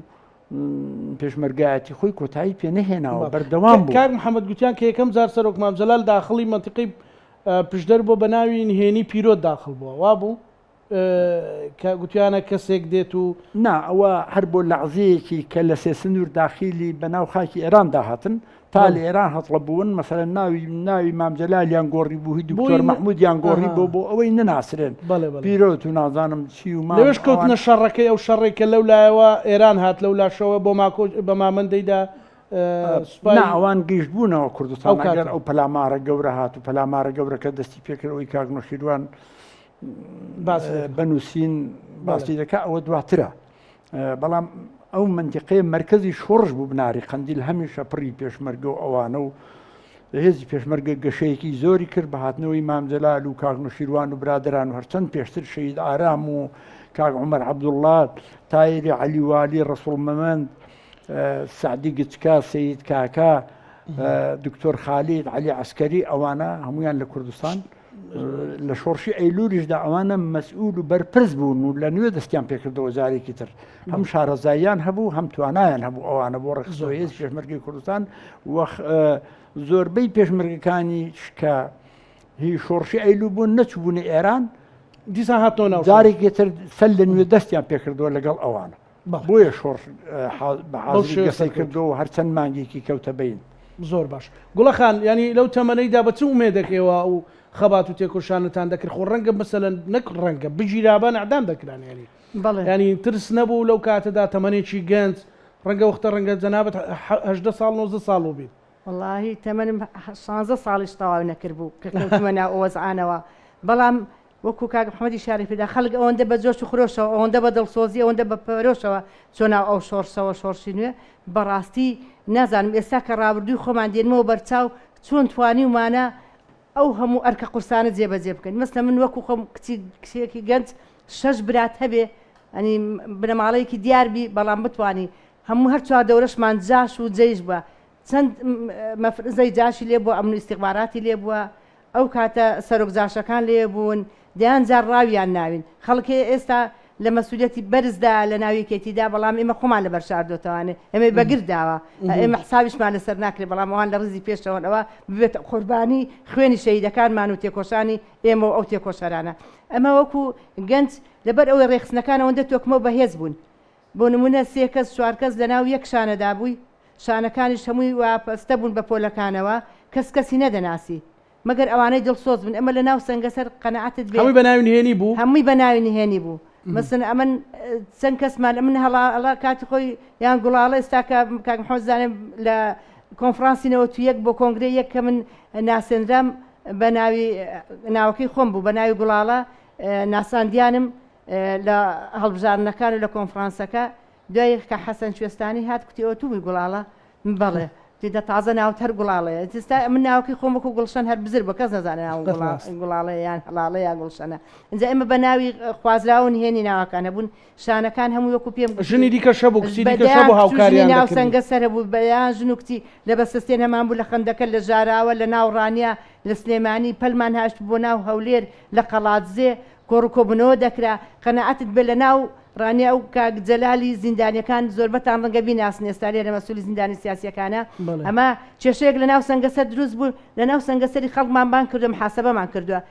پێشمەرگایەتی خۆی کۆتایی پێ نەهێناوە بەردەوام بوو. کاک محەمەد گوتیان کە یەکەم جار سەرۆک مام جەلال داخڵی مەنتیقەی پشدەر بووە بە ناوی نهێنی پیرۆت داخڵ بووە وابوو؟ کە گوتویانە کەسێک دێت و. نا ئەوە هەر بۆ لەعزەیەکی کە لە سێسنوور داخیلی بە ناو خاکی ئێران دا هاتن. تا لە ئێران هەتڵە بوون مەسەلەن ناوی ناوی مام جەلالیان گۆڕی بوو هی دکتۆر مەحمودیان گۆڕی بۆ بۆ ئەوەی نەناسرێن پیرۆت و نازانم چی و لەوێش کەوتنە شەڕەکەی ئەو شەڕێک کە لەو لایەوە ئێران هات لەو لاشەوە بۆ ماکۆ بە مامەندەیدا سوپای ئەوان گەیشت بوونەوە کوردستان ئەگەر ئەو پەلامارە گەورە هات و پەلامارە گەورەکە دەستی پێکردەوەی کاک نوشیروان بە نووسین باسی دەکا ئەوە دواترە بەڵام ئەو مەنتیقەیە مەرکەزی شۆڕش بوو بناری قەندیل هەمیشە پڕی پێشمەرگە و ئەوانە و هێزی پێشمەرگە گەشەیەکی زۆری کرد بە هاتنەوەی مام جەلال و کاک نوشیروان و برادران و هەرچەند پێشتر شەهید ئارام و کاک عومەر عەبدوڵڵا تایری عەلی والی ڕەسوڵ مەمەند سەعدی گچکە سەید کاکە دکتۆر خالید عەلی عەسکەری ئەوانە هەمویان لە کوردستان لە شۆڕشی ئەیلولیشدا ئەوانە مەسئول و بەرپرس بوون و لە نوێ دەستیان پێکردەوە جارێکی تر هەم شارەزاییان هەبوو هەم توانایان هەبوو ئەوانە بۆ ڕێکخستنەوەی هێزی پێشمەرگەی کوردستان و زۆربەی پێشمەرگەکانی کە هی شۆڕشی ئەیلو بوون نەچووبوونە ئێران دیسان هاتنەوە ناو جارێکی تر سەر لە نوێ دەستیان پێکردەوە لەگەڵ ئەوانە. بۆیە شۆڕش بە حازری گەسەی کردەوە و هەر چەند مانگێکی کەوتە بەین. زۆر باش گوڵە خان یانی لەو تەمەنەیدا بە چ ئومێدێک ئێوە ئەو خەبات و تێکۆشانەتان دەکرد خۆ ڕەنگە مەسەلەن نەک ڕەنگە بگیرابان ئەعدام دەکران یانی بەڵێ. یانی ترس نەبوو لەو کاتەدا تەمەنێکی گەنج ڕەنگە وەختە ڕەنگە جەنابت 18 ساڵ 19 ساڵ بوو بیت. وەڵاهی تەمەنم شانزە ساڵیش تەواو نەکردبوو کە کەوتمە ناو ئەو وەزعانەوە بەڵام وەکو کاک محمد ئیشارەی پێدا خەڵک ئەوەندە بە جۆش و خرۆشەوە ئەوەندە بە دڵسۆزی ئەوەندە بە پەرۆشەوە چۆ ناو ئەو شۆڕشەوە شۆڕشی نوێ بەڕاستی نازانم ئێستا کە ڕابردووی خۆمان دێنمەوە بەرچاو چۆن توانیومانە ئەو هەموو ئەرکە قورسانە جێبەجێ بکەین مەسلە من وەکو خۆم کچی کچێکی گەنج شەش برات هەبێ ئەنی بنەماڵەیەکی دیار بی بەڵام بتوانی هەموو هەر چواردەورەشمان جاش و جەیش بووە چەند مەفرزەی جاشی لێ بووە ئەمن و ئیستیخباراتی لێ بووە ئەو کاتە سەرۆک جاشەکان لێ بوون دەیان جار ڕاویان ناوین خەڵک هەیە ئێستا لە مەسولیەتی بەرزدا لە ناو یەکێتیدا بەڵام ئێمە خۆمان لەبەر شاردۆتەوانێ ئێمەی بەگر داوە ئێمە حسابیشمان لەسەر ناکرێت بەڵام ئەوان لە ڕیزی پێشەوەن ئەوە ببێتە قوربانی خوێنی شەهیدەکانمان و تێکۆشانی ئێمە و ئەو تێکۆشەرانە ئەمە وەکو گەنج لەبەر ئەوەی ڕێکخستنەکان ئەوەندە تۆکمە و بەهێز بوون بۆ نمونە سێ کەس چوار کەس لەناو یەک شانەدا بووی شانەکانیش هەمووی وابەستە بوون بە پۆلەکانەوە، کەس کەسی نەدەناسی. مەگەر ئەوانەی دڵسۆز بن. ئەمە لە ناو سەنگەسەر قەناعەتت بێ. هەمووی بە ناوی نهێنی بوو؟ هەمووی بە ناوی نهێنی بوو. مەسەن ئەمن چەند کەسمان ئەمن هەڵاڵە کاتی خۆی یان گوڵاڵە ئێستا کە کاک محەمەد زانێ لە کۆنفرانسی 91 بۆ کۆنگرەی یەک کە من ناسێنرام بە ناوی ناوەکەی خۆم بوو بە ناوی گوڵاڵە ناساندیانم لە هەڵبژاردنەکان و لە کۆنفرانسەکە دوای کە حەسەن کوێستانی هات کوتی ئەوە تو بووی گوڵاڵە؟ من بەڵێ. کوتی دە تازە ناوت هەر گوڵاڵەیە. ئێستا من ناوەکەی خۆم وەکوو گوڵشەن هەر بزر بووە کەس نەزانێ ناوم گوڵاڵەیە یان هەڵاڵەیە یا گوڵشەنە. ئینجا ئێمە بە ناوی خوازراو و نهێنی ناوەکان هەبوون. شانەکان هەمووی وەکوو پێم گوتی. ژنی دیکەش هەبوو، کچی دیکەش هەبوو هاوکاریان دەکردن. ناو سەنگەسەر هەبوو، بە دەیان ژن و کچی لە بەسەستێن هەمان بوو، لە خەندەکە، لە ژاراوە، لە ناو ڕانیە، لە سلێمانی، پەلمان هاشتبوو بۆ ناو هەولێر، لە قەڵادزێ، کۆڕ و کۆبوونەوە دەکرا. قەناعەتت بێ لە ناو ڕانیە ئەو کاک جەلالی زیندانیەکان زۆربەتان ڕەنگە بیناسن ئێستا لێرە مەسولی زیندانی سیاسیەکانە ئەمە کێشەیەک لە ناو سەنگەسەر دروست بوو لە ناو سەنگەسەری خەڵکمان بانگ کردوە محاسبەمان کردوە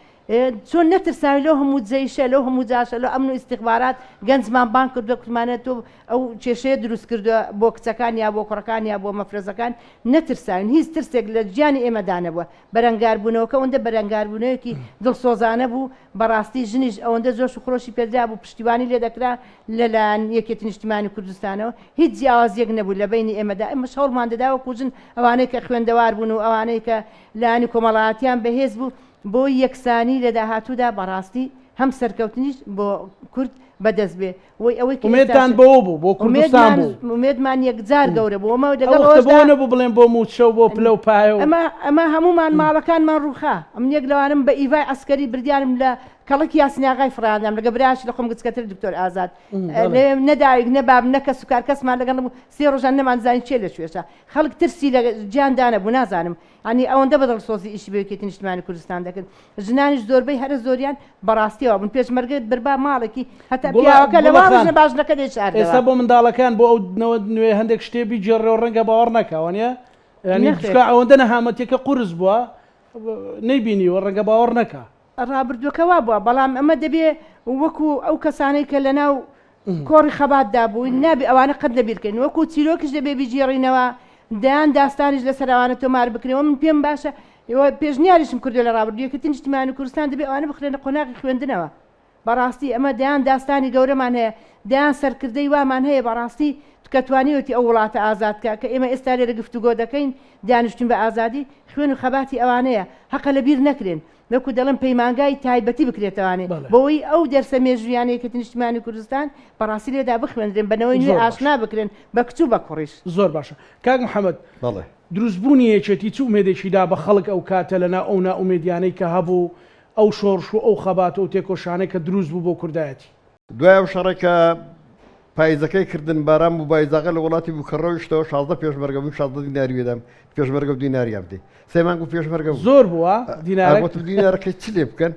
چۆن نەترساوین لەو هەموو جەیشە لەو هەموو جاشە لەو ئەمن و ئیستیخبارات گەنجمان بانگ کردوە کوتمانە تۆ ئەو کێشەیە دروست کردوە بۆ کچەکان یا بۆ کوڕەکان یا بۆ مەفرەزەکان نەترساوین هیچ ترسێک لە گیانی ئێمەدا نەبووە بەرەنگاربوونەوەکە ئەوەندە بەرەنگاربوونەوەیەکی دڵسۆزانە بوو، بەڕاستی ژنیش ئەوەندە جۆش و خرۆشی پێدرابوو، پشتیوانی لێدەکرا لەلایەن یەکێتی نیشتیمانی کوردستانەوە، هیچ جیاوازییەک نەبوو لە بەینی ئێمەدا، ئێمەش هەوڵمان دەدا وەکو ژن ئەوانەی کە خوێندەوار بوون و ئەوانەی کە لایەنی کۆمەڵایەتیان بەهێز بوو بۆ یەکسانی لە داهاتوودا بەڕاستی هەم سەرکەوتنیش بۆ کورد بەدەست بێ. وەی ئەوەی کە ئومێدتان ئێستاش بەوە بوو بۆ کوردستان ئومێدمان بوو. ئومێدمان یەکجار گەورە بوو ئەمە ئەو لەگەڵ وەختە ئەوەشدا بۆ نەبوو بڵێن بۆ مووچە و بۆ پلە و پایە و. ئەمە ئەمە هەموومان ماڵەکانمان ڕووخا ئەمن یەک لەوانەم بە ئیڤای عەسکەری بردیانم لە کەڵکی یاسیناغای فڕاندام لەگە برایەکی لە خۆم گچکەتر دکتۆر ئازاد بەڵێ. لەوێ نە دایک نە باب نە کەسوکار کەسمان لەگەڵ نەبوو سێ ڕۆژان نەمانزانی کێ لە کوێشە خەڵک ترسی لە گیان دانەبوو نازانم یانی ئەوەندە بە دڵسۆزی ئیشی بۆ یەکێتی نیشتمانی کوردستان دەکرد ژنانیش زۆربەی هەرە زۆریان بەڕاستیەوە بوون پێشمەرگە بربا ماڵێکی هەتا گوڵە پیاوەکە لە گوڵە ماڵ خان ژنە باژنەکە دەیشاردەوە. ئێستا بۆ منداڵەکان بۆ ئەو نەوە نوێ هەندێک شتێ بیگێڕێەوە ڕەنگە باوەڕ نەکا وانە یانی نەخێر. چونکە ئەوەندە نەهامەتیەکە قورس بووە نەیبینیوە ڕەنگە باوەڕ نەکا. ڕابردووەکە وابووە بەڵام ئەمە دەبێ وەکو ئەو کەسانەی کە لەناو کۆڕی خەباتدا بووین نابێ ئەوانە قەت لەبیر کەین وەکو چیرۆکیش دەبێ بیگێڕینەوە. دەیان داستانیش لەسەر ئەوانە تۆمار بکرێن و من پێم باشە پێشنیاریشم کردووە لە ڕابردوو یەکێتی نیشتیمانی کوردستان دەبێ ئەوانە بخرێنە قۆناغی خوێندنەوە بەڕاستی ئەمە دەیان داستانی گەورەمان هەیە دەیان سەرکردەی وامان هەیە بەڕاستی کە توانیوێتی ئەو وڵاتە ئازاد کا کە ئێمە ئێستا لێرە گفتوگۆ دەکەین دانیشتوین بە ئازادی خوێن و خەباتی ئەوانەیە هەقە لە بیر نەکرێن وەکو دەڵێم پەیمانگای تایبەتی بکرێتەوانێ بۆوەی ئەو دەرسە مێژوویانەی یەکێتی نیشتیمانی کوردستان بەڕاستی لێدا بخوێندرێن بە نەوەی نوێ ئاشنا بکرێن بە کچ و بە کوڕیش. زۆر باشە کاک محمد بەڵێ. دروستبوونی یەکێتی چ ئومێدێکی دا بە خەڵک ئەو کاتە لە ناو ئەو نائومێدیانەی کە هەبوو ئەو شۆڕش و ئەو خەبات و ئەو تێکۆشانەی کە دروست بوو بۆ کوردایەتی؟ دوای ئەو شەڕەی کە پایزەکەی کردن باران بوو بایزاغە لە وڵاتی بوو کە ڕۆیشتەوە 16 پێشمەرگە بوو 16 دیناری وێدام پێشمەرگە و دیناریان بدەی سێ مانگ و پێشمەرگە بوو زۆر بووە دینارەک؟ گوتم دینارەکەی چ لێ بکەن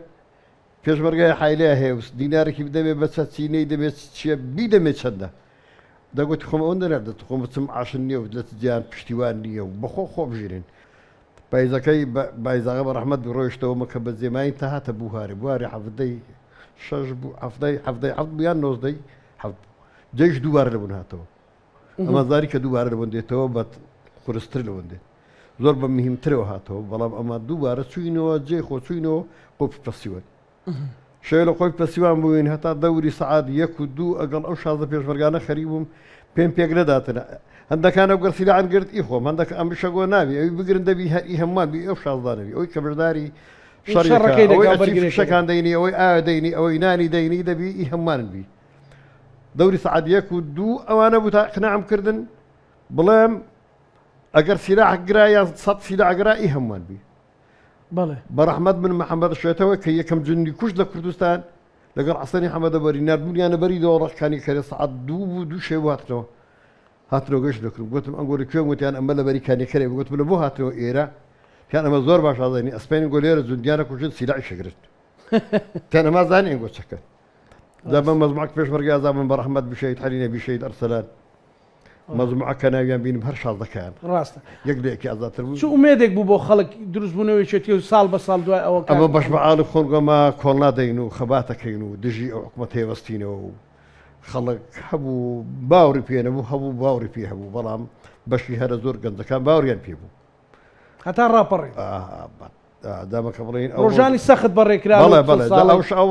پێشمەرگە حایلەیە هەیە و دینارێکی بدەمێ بە چە چینەی دەمێ چییە بیدەمێ چەندە دەگوتی خۆم ئەوەندە نەردەت خۆم بچم عاشن نییە و لە جیان پشتیوان نییە و بەخۆ خۆ بژیرن پایزەکەی بایزاغە بە ڕەحمەت بی ڕۆیشتەوە مەکە بە جێماین تا هاتە بوهارێ بوارێ حەڤدەی شەش بوو حەڤدەی حەڤدەی حەفت بوو یان نۆزدەی حەفت بوو جەیش دووبارە لە بوون هاتەوە ئەمە زاری کە دووبارە لە بوون دێتەوە بە قورستر لە بوون دێت زۆر بە مهمترەوە هاتەوە بەڵام ئەمە دووبارە چوینەوە جێ خۆ چوینەوە قۆپی پەسیوەن شەوێ لە خۆی پەسیوان بووین هەتا دەوری سەعات یەک و دوو ئەگەڵ ئەو 16 پێشمەرگانە خەریک بووم پێم پێک نەداتن هەندەکان ئەو گەر سیلاعن گرت ئی خۆم هەندەک ئەم شەگۆ نابی ئەوی بگرن دەبی هەر ئی هەمووان بی ئەو 16 نەبی ئەوی کە بەشداری شەڕەکەی دەکا ئەوەی ئەچی بەرگری فیشەکان دەینی ئەوەی ئاوێ دەینی ئەوەی نانی دەینی دەبی ئی هەمووانن بی دەوری سەعات یەک و دوو ئەوانە بوو تا ئیقناعم کردن بڵێم ئەگەر سیلاح گرا یان سەد سیلاح گرا ئی هەمووان بی بەڵێ. بەڕەحمەت بن محەمەد شێتەوە کە یەکەم جوندی کوشت لە کوردستان لەگەڵ حەسەنی حەمەدە بەری ناردبوونیانە بەری دۆڕەخ کانی کەرێ سەعات دوو بوو دوو شێو هاتنەوە هاتنەوە گەشت دەکردم گوتم ئەنگۆ لە کوێ گوتیان ئەمە لە بەری کانی کەرێ گوتم لە بۆ هاتنەوە ئێرە تیان ئەمە زۆر باش ئازانی ئەسپێن گۆ لێرە جوندیانە کوژن سیلاحی شگرت تیان ئەمە زانی ئەنگۆ چەکەن دا بە مەزمعک پێشمەرگە ئازا بن بە ڕەحمەت بشەید عەلی نەبی شەهید ئەرسەلان مەزموعە کە ناویان بینم هەر شازدەکەیان ڕاستە یەک لە یەکی ئازادتر بوو. چ ئومێدێک بوو بۆ خەڵک دروستبوونەوەی یەکێتی و ساڵ بە ساڵ دوای ئەوە کاک ئەمە بەش محەمەد؟ بە عاڵی خۆن گۆمە کۆڵ نادەین و خەبات ئەکەین و دژی ئەو حکومەتەیە وەستینەوە و خەڵک هەبوو باوڕی پێ نەبوو هەبوو باوڕی پێ هەبوو بەڵام بەشی هەرە زۆر گەنجەکان باوڕیان پێ بوو. هەتا ڕاپەڕین. دامەکە بڵێین ڕۆژانی سەخت بەڕێکرا بەڵێ بەڵێ ئەوش ئەو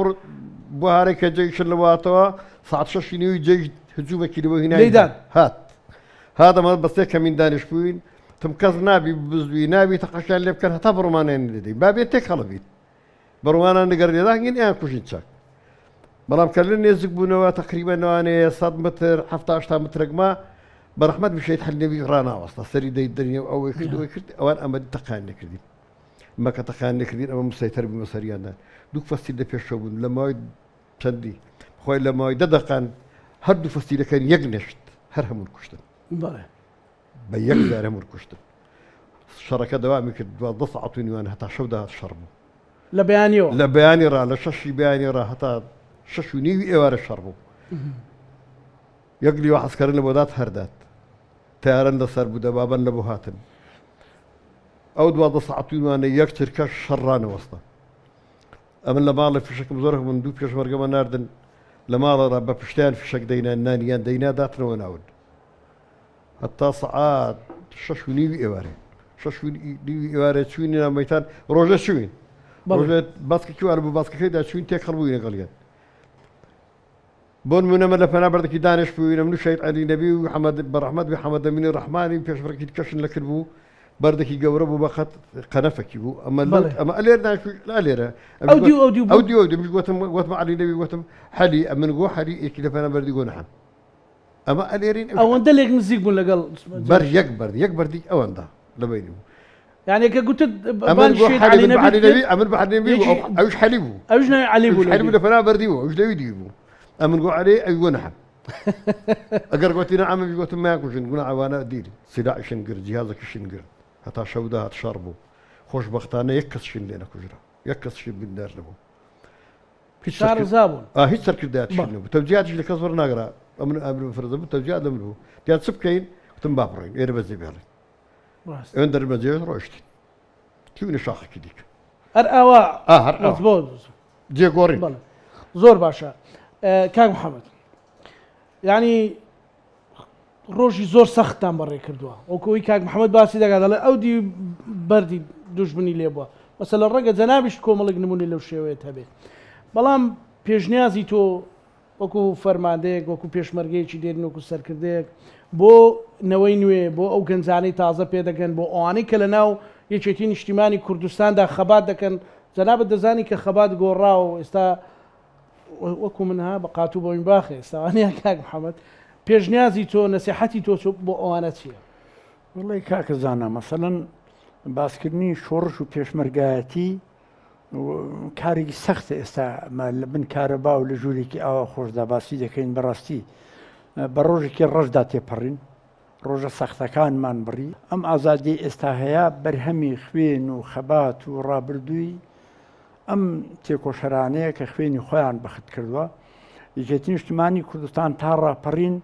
بوارێک کە جەیشن لەواتەوە ساعت شەشی نوی جەیش هجومێکی لەوە هینایدان هات هاتەمە بەسێ کەمین دانیش بووین تم کەس نابی بزوی نابی تەقەشیان لێ بکەن هەتا بڕمانیان لێدەی بابێت تێک هەڵەبیت بڕوانان نگەر لێدانگین ئەیان کوژین چاک بەڵام کە لە نێزیک بوونەوە تقریبا لەوانەیە 100 متر 70 مترێک ما بەڕەحمەت بشیت حل نەبی ڕناوەستا سەری دەی دەرنێ و ئەوەی کرد ئەوەی کرد ئەوان ئەمە تەقان نەکردین مەکە تەقان نەکردین ئەمە مسەیتەر بوومە سەریاندا دوو فەسیل لە پێشەوە بوون لە ماوەی چەندی خۆی لە ماوەی دە دەقان هەردوو فەسیلەکان یەک نشت هەر هەموو کوشتن بەڵێ بە یەک جار هەموو کوشتن شەڕەکە دەوامی کرد 12 ساعت و نیوان هەتا شەو داهات شەڕ بوو لە بەیانیەوە؟ لە بەیانی ڕا لە شەشی بەیانی ڕا هەتا شەش و نیوی ئێوارە شەڕ بوو یەک لیوە عەسکەرن لە بۆدات هەردات تەیارەن لەسەر بوو دەبابەن لە بۆ هاتن ئەو 12 ساعت و نیوانە یەک چرکە شەڕ ڕانەوەستا ئەمن لە ماڵێ فشکم زۆر هەبوون دوو پێشمەرگەمە ناردن لە ماڵە ڕا بە پشتیان فشک دەینا نانیان دەینا داتنەوە ناون هەتا سەعات شەش و نیوی ئێوارێ شەش و نیوی ئێوارێ چووینە ناو مەیتان ڕۆژە چووین ڕۆژێ باسکێکی وارە بوو باسکەکەیدا چووین تێک هەڵبووینە گەڵیان بۆ نمونە من لە پەنا بەردەکی دانش بووینە من و شەهید عەلی نەبی و حەمەد بەڕەحمەت بی حەمەد دەمینی ڕەحمانی پێشبڕکی کەشن لە کرد بوو بەردێکی گەورە بوو بەقەت قەنەفەکی بوو ئەمە ئەمە ئەلێر لێرە ئەو دیو ئەو دیو ئەو دیو ئەو دیو گوتم گوتم عەلی نەبی گوتم حەلی ئەمن گۆ حەلی یەکی لە پەنا بەردی گۆ نەحم ئەمە ئەلێرین ئەوەندە لێک نزیک بوون لەگەڵ بەر یەک بەرد یەک بەردی ئەوەندە لە بینی بوو یعنی کە گوتت ئەمن بۆ حەلی بن عەلی نەبی ئەمن بە عەلی نەبی بوو ئەوش حەلی بوو ئەوش ناوی عەلی بوو حەلی بوو لە پەنا بەردی بوو ئەوش لەوی دی بوو ئەمن گۆ عەلی ئەوی گۆ نەحم ئەگەر گوتی نە ئەمن گوتم مایان کوژن گونا ئەوانە دیل سیلاحیشن گرت جیهازەکیشن گرت هەتا شەو داهات شەڕ بوو خۆشبەختانە یەک کەسشین لێ نەکوژرا یەک کەسشی بریندار نەبوو هیچ شارەزا بوون هیچ سەرکردایەتیش نەبوو تەوجیهاتیش لە کەس وەرناگرا ئەمن ئامر بفرزە بوو تەوجیهات لە من بوو دیان چ بکەین گوتم با بڕۆین ئێرە بەجێ بێڵین ئەوێن دەربەجێ ڕۆیشتین چووینە شاخێکی دیکە هەر ئاوا هەر ئاوا جێگۆڕین زۆر باشە کاک محەممەد یعنی. ڕۆژی زۆر سەختتان بەڕێ کردووە وەکو ئەوی کاک محەممەد باسی دەکات دەڵێ ئەو دی بەردی دوژمنی لێ بووە مەسەلەن ڕەنگە جەنابیشت کۆمەڵێک نمونەی لەو شێوەیەت هەبێت بەڵام پێشنیازی تۆ وەکو فەرماندەیەک وەکو پێشمەرگەیەکی دێرین وەکو سەرکردەیەک بۆ نەوەی نوێ بۆ ئەو گەنجانەی تازە پێدەگەن بۆ ئەوانەی کە لە ناو یەکێتی نیشتیمانی کوردستاندا خەبات دەکەن جەنابت دەزانی کە خەبات گۆڕاوە و ئێستا وەکو من ها بە قاتوو بۆین باخێ ئێستا وانیە کاک محەممەد پێشنیازی تۆ نەسیحەتی تۆ بۆ ئەوانە چییە؟ وەڵی کاکە زانا مەسەلەن باسکردنی شۆڕش و پێشمەرگایەتی کارێکی سەختە ئێستا ئەمە لە بن کارەبا و لە ژوورێکی ئاوا خۆشدا باسی دەکەین بەڕاستی بە ڕۆژێکی ڕەشدا تێپەڕین ڕۆژە سەختەکانمان بڕی ئەم ئازادی ئێستا هەیە بەرهەمی خوێن و خەبات و ڕابردووی ئەم تێکۆشەرانەیە کە خوێنی خۆیان بەخت کردووە یەکێتی نیشتمانی کوردستان تا ڕاپەڕین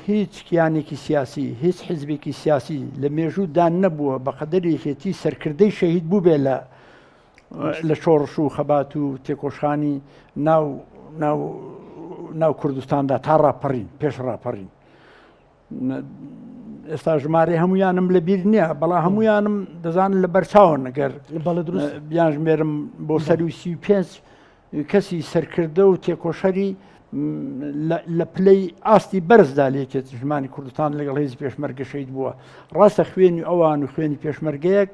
هیچ کیانێکی سیاسی، هیچ حیزبێکی سیاسی لە مێژوو دا نەبووە بە قەدەر یەکێتی سەرکردەی شەهید بووبێ لە لە شۆڕش و خەبات و تێکۆشانی ناو ناو ناو کوردستاندا تا ڕاپەڕین پێش ڕاپەڕین ئێستا ژمارەی هەمویانم لە بیر نییە بەڵام هەمویانم دەزانن لە بەرچاون گەر بیان ژمێرم بۆ سەروی پێنج کەسی سەرکردە و تێکۆشەری لە پلەی ئاستی بەرزدا لە یەکێتی نیشتمانی کوردستان لەگەڵ هێزی پێشمەرگە شەهید بووە ڕاستە خوێنی ئەوان و خوێنی پێشمەرگەیەک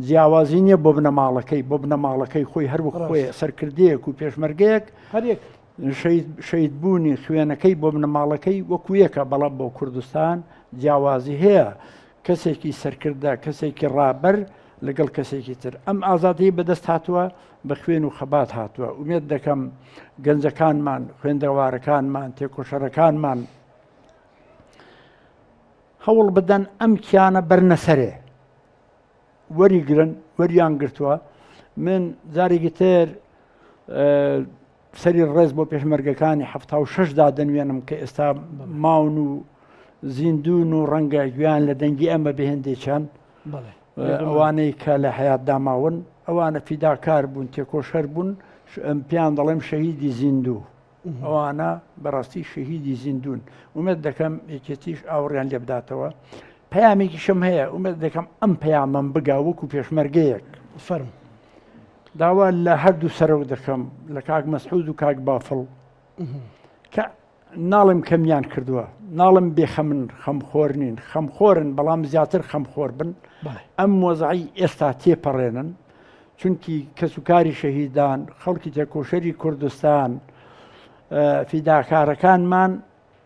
جیاوازی نییە بۆ بنەماڵەکەی بۆ بنەماڵەکەی خۆی هەر وەک خۆی سەرکردەیەک و پێشمەرگەیەک هەرێک شەهید بوونی خوێنەکەی بۆ بنەماڵەکەی وەکو یەکە بەڵام بۆ کوردستان جیاوازی هەیە کەسێکی سەرکردە کەسێکی ڕابەر لەگەڵ کەسێکی تر ئەم ئازادی بەدەست هاتووە بە خوێن و خەبات هاتووە ئومێد دەکەم گەنجەکانمان خوێندەوارەکانمان تێکۆشەرەکانمان هەوڵ بدەن ئەم کیانە بەرنەسەرێ وەریگرن وەریان گرتووە من جارێکی تر سەری ڕێز بۆ پێشمەرگەکانی 76 دا دەنوێنم کە ئێستا ماون و زیندون و ڕەنگە گویان لە دەنگی ئەمە بهێندێکیان ئەوانەی کە لە حیاتدا ماون ئەوانە فیداکار بوون تێکۆشەر بوون پێیان دەڵێم شەهیدی زیندوو ئەوانە بەڕاستی شەهیدی زیندون ئومێد دەکەم یەکێتیش ئاوڕیان لێ بداتەوە پەیامێکیشم هەیە ئومێد دەکەم ئەم پەیامەم بگا وەکو پێشمەرگەیەک فەرم داوا لە هەردوو سەرۆک دەکەم لە کاک مەسعود و کاک بافڵ کە ناڵێم کەمیان کردووە ناڵم بێخەمن خەمخۆر نین خەمخۆرن بەڵام زیاتر خەمخۆر بن ئەم وەزعی ئێستا تێپەڕێنن چونکی کەسوکاری شەهیدان خەڵکی تێکۆشەری کوردستان فیداکارەکانمان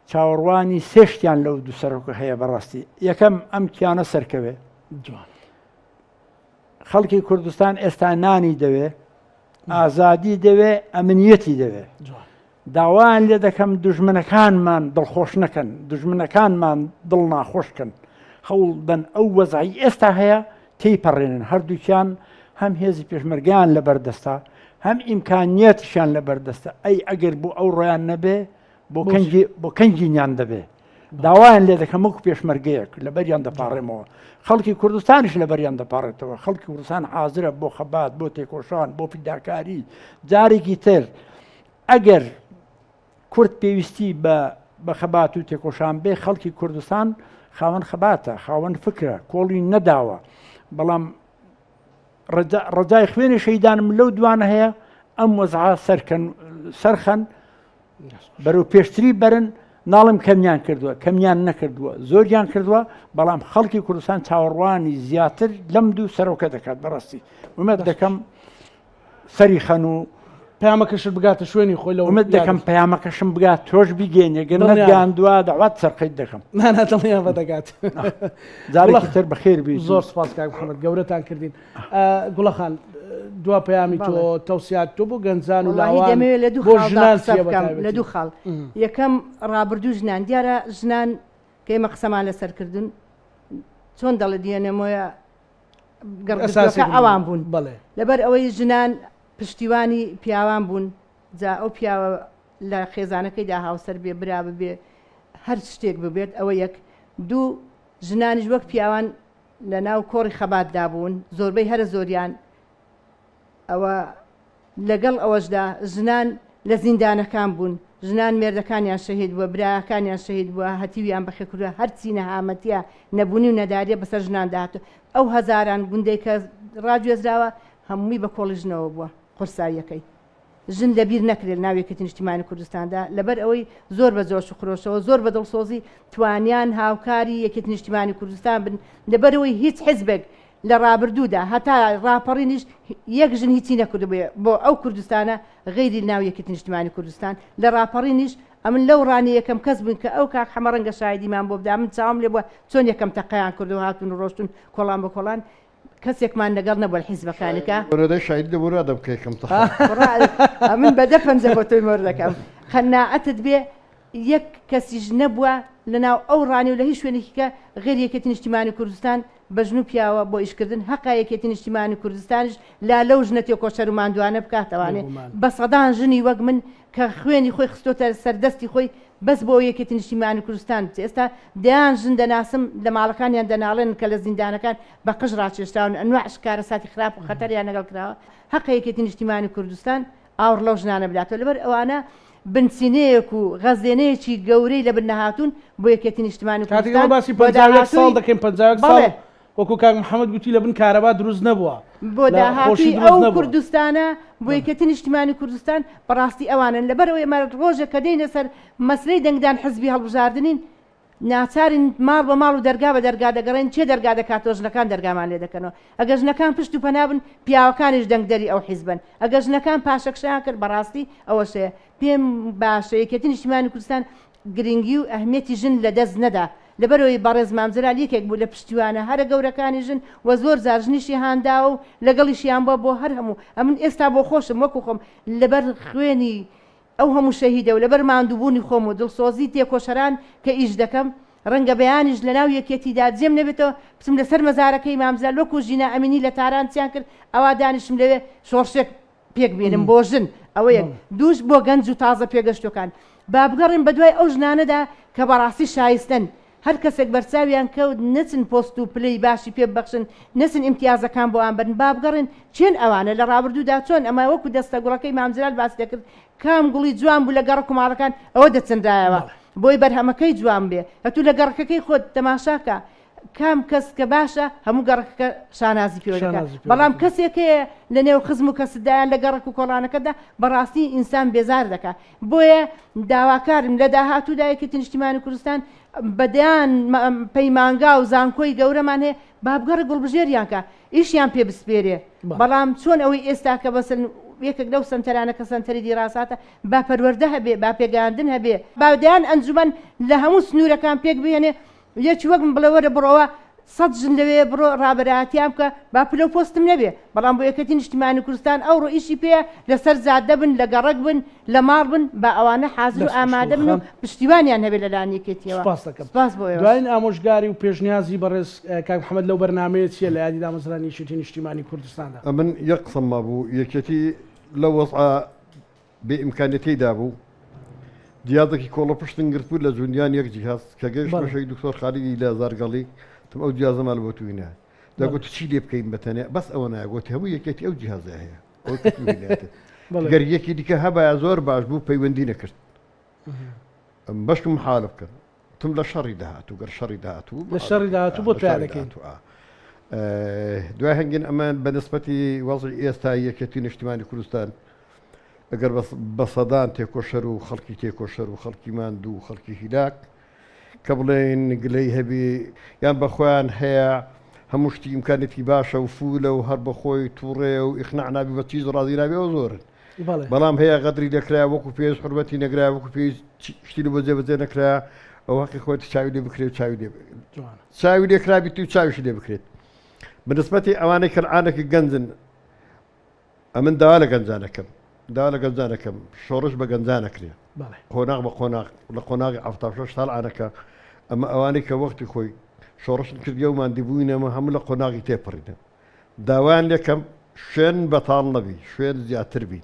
چاوەڕوانی سێشتیان لەو دوو سەرۆکە هەیە بەڕاستی یەکەم ئەم کیانە سەرکەوێ جوان خەڵکی کوردستان ئێستا نانی دەوێ ئازادی دەوێ ئەمنیەتی دەوێ داوایان لێ دەکەم دوژمنەکانمان دڵخۆش نەکەن، دوژمنەکانمان دڵ ناخۆش کەن، هەوڵ دەن ئەو وەزعەی ئێستا هەیە تێیپەڕێنن، هەردووکیان هەم هێزی پێشمەرگەیان لەبەر دەستە، هەم ئیمکانیەتیشیان لەبەر دەستە، ئەی ئەگەر بۆ ئەوڕۆیان نەبێ بۆ کەنگی بۆ کەنگینیان دەبێ؟ داوایان لێ دەکەم وەکو پێشمەرگەیەک لەبەریان دەپاڕێمەوە، خەڵکی کوردستانیش لەبەریان دەپاڕێتەوە، خەڵکی کوردستان حازرە بۆ خەبات، بۆ تێکۆشان، بۆ فیداکاری، جارێکی تر ئەگەر کورد پێویستی بە بە خەبات و تێکۆشان بێ خەڵکی کوردستان خاوەن خەباتە خاوەن فکرە کۆڵی نەداوە بەڵام ڕەجای خوێنی شەیدانم لەو دوانە هەیە ئەم وەزعە سەرکەن سەرخەن بەرەو پێشتری بەرن ناڵم کەمیان کردووە کەمیان نەکردووە زۆریان کردووە بەڵام خەڵکی کوردستان چاوەڕوانی زیاتر لەم دوو سەرۆکە دەکات بەڕاستی ئومێد دەکەم سەری خەن و پەیامەکەشت بگاتە شوێنی خۆی لە ئومێد دەکەم پەیامەکەشم بگات تۆش بیگەینێ گەر نەتگەیاندووە دەعوات سەرقەید دەکەم. نا نا دڵنیابە دەگات. جارێکی تر بەخێر بیت. زۆر سپاس کاک محەمەد گەورەتان کردین. گوڵە خان دوا پەیامی تۆ تەوسیات تۆ بۆ گەنجان و وەڵاهی لاوان دەمەوێت لە دوو بۆ خاڵدا ژنان قسە چییە بە بکەم لە تایبەتی؟ دوو خاڵ یەکەم ڕابردوو ژنان دیارە ژنان کە ئێمە قسەمان لەسەر کردن چۆن دەڵێ دیێنەمۆیە گەڕگرتووەکە ئەوان بوون لەبەر ئەوەی ژنان پشتیوانی پیاوان بوون جا ئەو پیاوە لە خێزانەکەیدا هاوسەر بێ برا ببێ هەر شتێک ببێت ئەوە یەک دوو ژنانیش وەک پیاوان لە ناو کۆڕی خەباتدا بوون زۆربەی هەرە زۆریان ئەوە لەگەڵ ئەوەشدا ژنان. لە زیندانەکان بوون، ژنان مێردەکانیان شەهید بووە، براکانیان شەهید بووە، هەتیویان بەخێ کردووە، هەرچی نەهامەتیە، نەبوونی و نەداریە بەسەر ژناندا هاتووە، ئەو هەزاران گوندەی کە ڕاگوێزراوە هەمووی بە کۆڵی ژنەوە بووە قورساییەکەی. ژن لەبیر نەکرێت لەناو یەکێتی نیشتیمانی کوردستاندا، لەبەر ئەوەی زۆر بە جۆش و خرۆشەوە، زۆر بە دڵسۆزی توانیان هاوکاری یەکێتی نیشتیمانی کوردستان بن، لەبەرئەوەی هیچ حزبێک لە ڕابردوودا هەتا ڕاپەڕینیش یەک ژن هیچی نەکردبووێ بۆ ئەو کوردستانە غەیری ناو یەکێتی نیشتیمانی کوردستان لە ڕاپەڕینیش ئەمن لەو ڕانیە یەکەم کەس بووین کە ئەو کاک حەمە ڕەنگە شایدیمان بۆ بدا من چاوم لێ بووە چۆن یەکەم تەقەیان کرد و هاتوون و ڕۆشتوون کۆڵان بە کۆڵان کەسێکمان لەگەڵ نەبووە لە حیزبەکانی کە مۆرەدای شایدی لە بۆ نادەم کە یەکەم تەقە ئەمن بە دە پەنجە بۆ تۆی مۆر دەکەم قەناعەتت بێ یەک کەسیش نەبووە لەناو ئەو ڕانی و لە هیچ شوێنێکی کە غێر یەکێتی نیشتیمانی کوردستان بە ژن و پیاوە بۆ ئیشکردن هەقە یەکێتی نیشتیمانی کوردستانیش لا لەو ژنە تێکۆشەر و ماندوانە بکاتەوانێ بێگومان. بە سەدان ژنی وەک من کە خوێنی خۆی خستۆتە سەر دەستی خۆی بەس بۆ ئەوەی یەکێتی نیشتیمانی کوردستان بچێ ئێستا دەیان ژن دەناسم لە ماڵەکانیان دەناڵێنن کە لە زیندانەکان بە قژ ڕاکێشراون ئەنواع کارەساتی خراپ و خەتەریان لەگەڵ کراوە هەقە یەکێتی نیشتیمانی کوردستان ئاوڕ لەو ژنانە بداتەوە لەبەر ئەوانە بنچینەیەک و غەزێنەیەکی گەورەی لەبن نەهاتوون بۆ یەکێتی نیشتمانی کاتێک کوردستان ئێمە باسی بۆ 51 ساڵ داهاتووی دەکەین 51 ساڵ بەڵێ وەکو کاک محەممەد گوتی لە بن کارەبا دروست نەبووە بۆ لە خۆشی داهاتووی دروست ئەو نەبووە. کوردستانە بۆ بەڵێ. یەکێتی نیشتمانی کوردستان بەڕاستی ئەوانن لەبەرئەوەی ئێمە ڕۆژێک کە دێینە سەر مەسلەی دەنگدان حزبی هەڵبژاردنین ناچارین ماڵ بە ماڵ و دەرگا بە دەرگا دەگەڕێین، کێ دەرگا دەکاتەوە ژنەکان دەرگامان لێ دەکەنەوە، ئەگەر ژنەکان پشت و پەنا بن پیاوەکانیش دەنگدەری ئەو حیزبەن، ئەگەر ژنەکان پاشەکشەیان کرد بەڕاستی ئەوەش هەیە. پێم باشە یەکێتی نیشتیمانی کوردستان گرنگی و ئەهمیەتی ژن لە دەست نەدا، لەبەرئەوەی بەڕێز مام جەلال یەکێک بوو لە پشتیوانە هەرە گەورەکانی ژن و زۆر جار ژنیشی هانداوە و لەگەڵیشیان بووە بۆ هەر هەموو ئەمن ئێستا بۆ خۆشم وەکو خۆم لەبەر خوێنی ئەو هەموو شەهیدە و لەبەر ماندووبوونی خۆم و دڵسۆزی تێکۆشەران کە ئیش دەکەم، ڕەنگە بەیانیش لەناو یەکیەتیدا جێم نەبێتەوە، بچم لەسەر مەزارەکەی مام جەلال وەکوو ژینا ئەمینی لە تاران چیان کرد ئەوا دانیشم لەوێ شۆڕشێک پێک بێنم بۆ ژن، ئەوە یەک. دووش بۆ گەنج و تازە پێگەشتووەکان. با بگەڕێن بەدوای ئەو ژنانەدا کە بەڕاستی شایستەن، هەر کەسێک بەرچاویان کەوت نەچن پۆست و پلەی باشی پێ ببەخشن، نەچن ئیمتیازەکان بۆ ئان بەرن، با بگەڕێن کێن ئەوانە، لە ڕابردوودا چۆن ئەمە وەکو دەستە گوڵەکەی مام جەلال باسی دەکرد، کام گوڵی جوان بوو لە گەڕەک و ماڵەکان ئەوە دەچنرایەوە بۆی بەرهەمەکەی جوان بێ، ئەتوو لە گەڕەکەکەی خۆت تەماشاکە کام کەس کە باشە هەموو گەڕەکەکە شانازی پێوە دەکات، شانازی پێوە بەڵام دەکات. کەسێک هەیە لە نێو خزم و کەسدا یان لە گەڕەک و کۆڵانەکەدا بەڕاستی ئینسان بێزار دەکات، بۆیە داواکارم لە داهاتوودا یەکێتی نیشتیمانی کوردستان بە دەیان پەیمانگا و زانکۆی گەورەمان هەیە با بگەڕێ گوڵبژێریان کا ئیشیان پێ بسپێرێ بەڵام چۆن ئەوەی ئێستا کە بەسن یەکێک لەو سەنتەرانە کە سەنتەری دیراساتە با پەروەردە هەبێ با پێگەیاندن هەبێ با دەیان ئەنجومەن لە هەموو سنوورەکان پێک بهێنێ یەکی وەک من بڵێ وەرە بڕۆوە سەت ژن لەوێ بڕۆ ڕابەرایەتیان بکە با پلە و پۆستم نەبێ بەڵام بۆ یەکێتی نیشتیمانی کوردستان ئەوڕۆ ئیشی پێیە لەسەر جادە بن لە گەڕەک بن لە ماڵ بن با ئەوانە حازر و دەست خۆش ئامادە بن و خان. پشتیوانیان هەبێ لەلایەن یەکێتیەوە سوپاس دەکەم. سوپاس بۆ ئێوەش. دوایین ئامۆژگاری و پێشنیازی بەڕێز کاک محەمەد لەو بەرنامەیە چییە لە یادی دامەزرانی یەکێتی نیشتیمانی کوردستاندا؟ ئەمن یەک قسەم مابوو یەکێتی لەو وەزعە بێ ئیمکانیەتەی دابوو جیازێکی کۆڵە پشتن گرتبوو لە جوندیان یەک جیهاز کە گەیشتمە بەڵێ. شەهید دکتۆر خالیدی لە زارگەڵی وتم ئەو جیازەمان بۆ توینە بەڵێ. دەگوت چی لێ بکەین بە تەنێ بەس ئەوە نایە گوتی هەموو یەکێتی ئەو جیهازە هەیە ئەوەی کە توی لێتە. بەڵێ. گەر یەکی دیکە هەبایە زۆر باش بوو پەیوەندی نەکرد بەشکم حالە بکەن تم لە شەڕی داهاتوو گەر شەڕی داهاتوو لە شەڕی داهاتوو بۆ لە شەڕی تیارەکەین. داهاتوو، ئا. دوای هەنگین ئەمە بە نسبەتی وەزعی ئێستا یەکێتی نیشتیمانی کوردستان ئەگەر بە سەدان تێکۆشەر و خەڵکی تێکۆشەر و خەڵکی ماندوو و خەڵکی هیلاک کە بڵێن گلەی هەبی یان بە خۆیان هەیە هەموو شتی ئیمکانێتی باشە و فولە و هەر بە خۆی تووڕێ و ئیقناع نابی بە چیز ڕازی نابی ئەوە زۆرن بەڵام هەیە غەدری لێکرا وەکو پێویست حورمەتی نەگرا وەکو پێویست شتی لە بۆ جێبەجێ نەکرا ئەو هەقی خۆی چاوی لێ بکرێت و چاوی لێ چاوی لێکرابیت و چاویشی لێ بکرێت بەنسبەتی ئەوانەی کە عانێکی گەنجن ئەمن داوا لە گەنجانەکەم داوا لە گەنجانەکەم شۆڕش بە گەنجانەکرێ قۆناغ بە قۆناغ لە قۆناغی 76 ساڵ عانەکە ئەمە ئەوانەی کە وەختی خۆی شۆڕشن کردگە و مادی بووینەمە هەموو لە قۆناغی تێپەڕینە داوایان لێکەم شوێن بەتاڵ نەبی شوێن زیاتر بی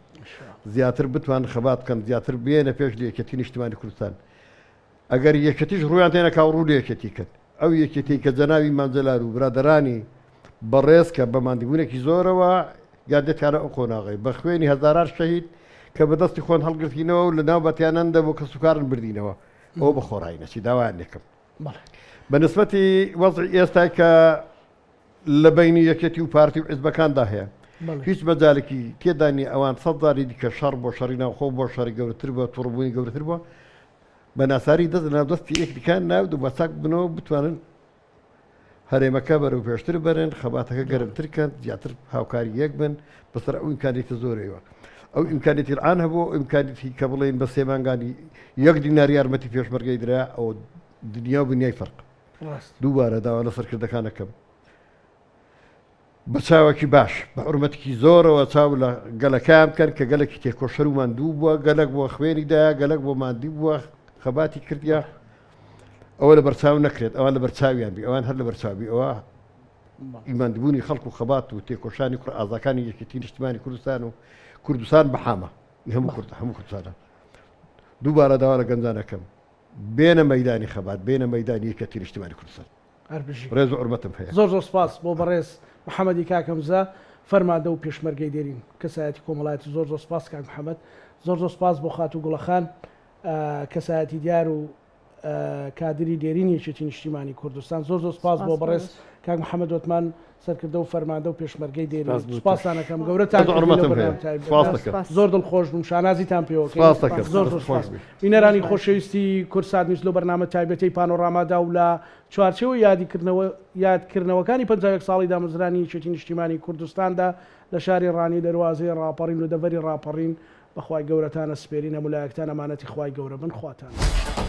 زیاتر بتوان خەبات بکەن زیاتر بێنە پێش لە یەکێتی نیشتمانی کوردستان ئەگەر یەکێتیش ڕوویان تێنەکا و ڕوو لە یەکێتی کرد ئەو یەکێتی کە جەناوی مام جەلال و برادەرانی بەڕێز کە بە ماندیبوونێکی زۆرەوە گەیاندێتیانە ئەو قۆناغەی بە خوێنی هەزاران شەهید کە بە دەستی خۆن هەڵگرتینەوە و لە ناو بەتیانان دە بۆ کەسوکارن بردینەوە ئەوە بە خۆڕایی نەچی داوایان لێکەم. بەڵێ. بە نسبەتی وەزعی ئێستای کە لە بەینی یەکێتی و پارتی و حیزبەکاندا هەیە هیچ مەجالێکی تێدا نییە ئەوان سەد جاری دیکە شەڕ بۆ شەڕی ناوخۆ بۆ شەڕی گەورەتر بووە توڕبوونی گەورەتر بووە بە ناساری دەست لەناو دەستی یەکتریکان ناود و بە چاک بنەوە بتوانن هەرێمەکە بەرەو پێشتر بەرن خەباتەکە گەرمتر کەن زیاتر هاوکاری یەک بن بەسەر ئەو ئیمکانیەتە زۆرەوە ئەو ئیمکانیەتی الان هەبوو ئەو ئیمکانیەتی کە بڵێن بە سێ مانگانی یەک دینار یارمەتی پێشمەرگەی درا ئەو دنیا و بنیای فەرق دووبارە داوا لە سەرکردەکان ئەکەم بە چاوێکی باش بە حورمەتێکی زۆرەوە چاو لە گەلەکەیان بکەن کە گەلێکی تێکۆشەر و ماندوو بووە گەلەک بۆ خوێنی دایە گەلەک بۆ مادی بووە خەباتی کردیا ئەوە لە بەرچاو نەکرێت ئەوان لە بەرچاویان بی ئەوان هەر لە بەرچاوی ئەوە ئیماندبوونی خەڵک و خەبات و تێکۆشانی کوڕ ئازاکانی یەکێتی نیشتمانی کوردستان و کوردستان بەحامە هەموو کورد هەموو کوردستانە دووبارە داوا لە گەنجانەکەم بێنە مەیدانی خەبات، بێنە مەیدانی یەکیەتی نیشتیمانی کوردستان. هەر بژی. ڕێز و حورمەتم هەیە. زۆر زۆر سپاس بۆ بەڕێز محەمەدی کاک هەمزە فەرماندە و پێشمەرگەی دێرین کەسایەتی کۆمەڵایەتی زۆر زۆر سپاس کاک محەمەد زۆر زۆر سپاس بۆ خاتوو گوڵەخان کەسایەتی دیار و کادری دێرین یەکێتی نیشتیمانی کوردستان زۆر زۆر سپاس بۆ بەڕێز کاک محەمەد وەتمان سەرکردە و فەرماندە و پێشمەرگەی دێرین سوپاستان ئەکەم گەورەتان زۆر دڵخۆش بووم شانازیتان پێوە زۆر زۆر سپاس بینەرانی خۆشەویستی کوردسات نیوز لەو بەرنامە تایبەتەی پانۆرامادا و لە چوارچێوەی یادیکردنەوە یادکردنەوەکانی 51 ساڵی دامەزرانی یەکێتی نیشتیمانی کوردستاندا لە شاری ڕانی دەروازەی ڕاپەڕین و دەڤەری ڕاپەڕین بەخوای گەورەتانە سپێرین هەموو لایەکتان ئەمانەتی خوای گەورە بن خواتان لەگەڵ.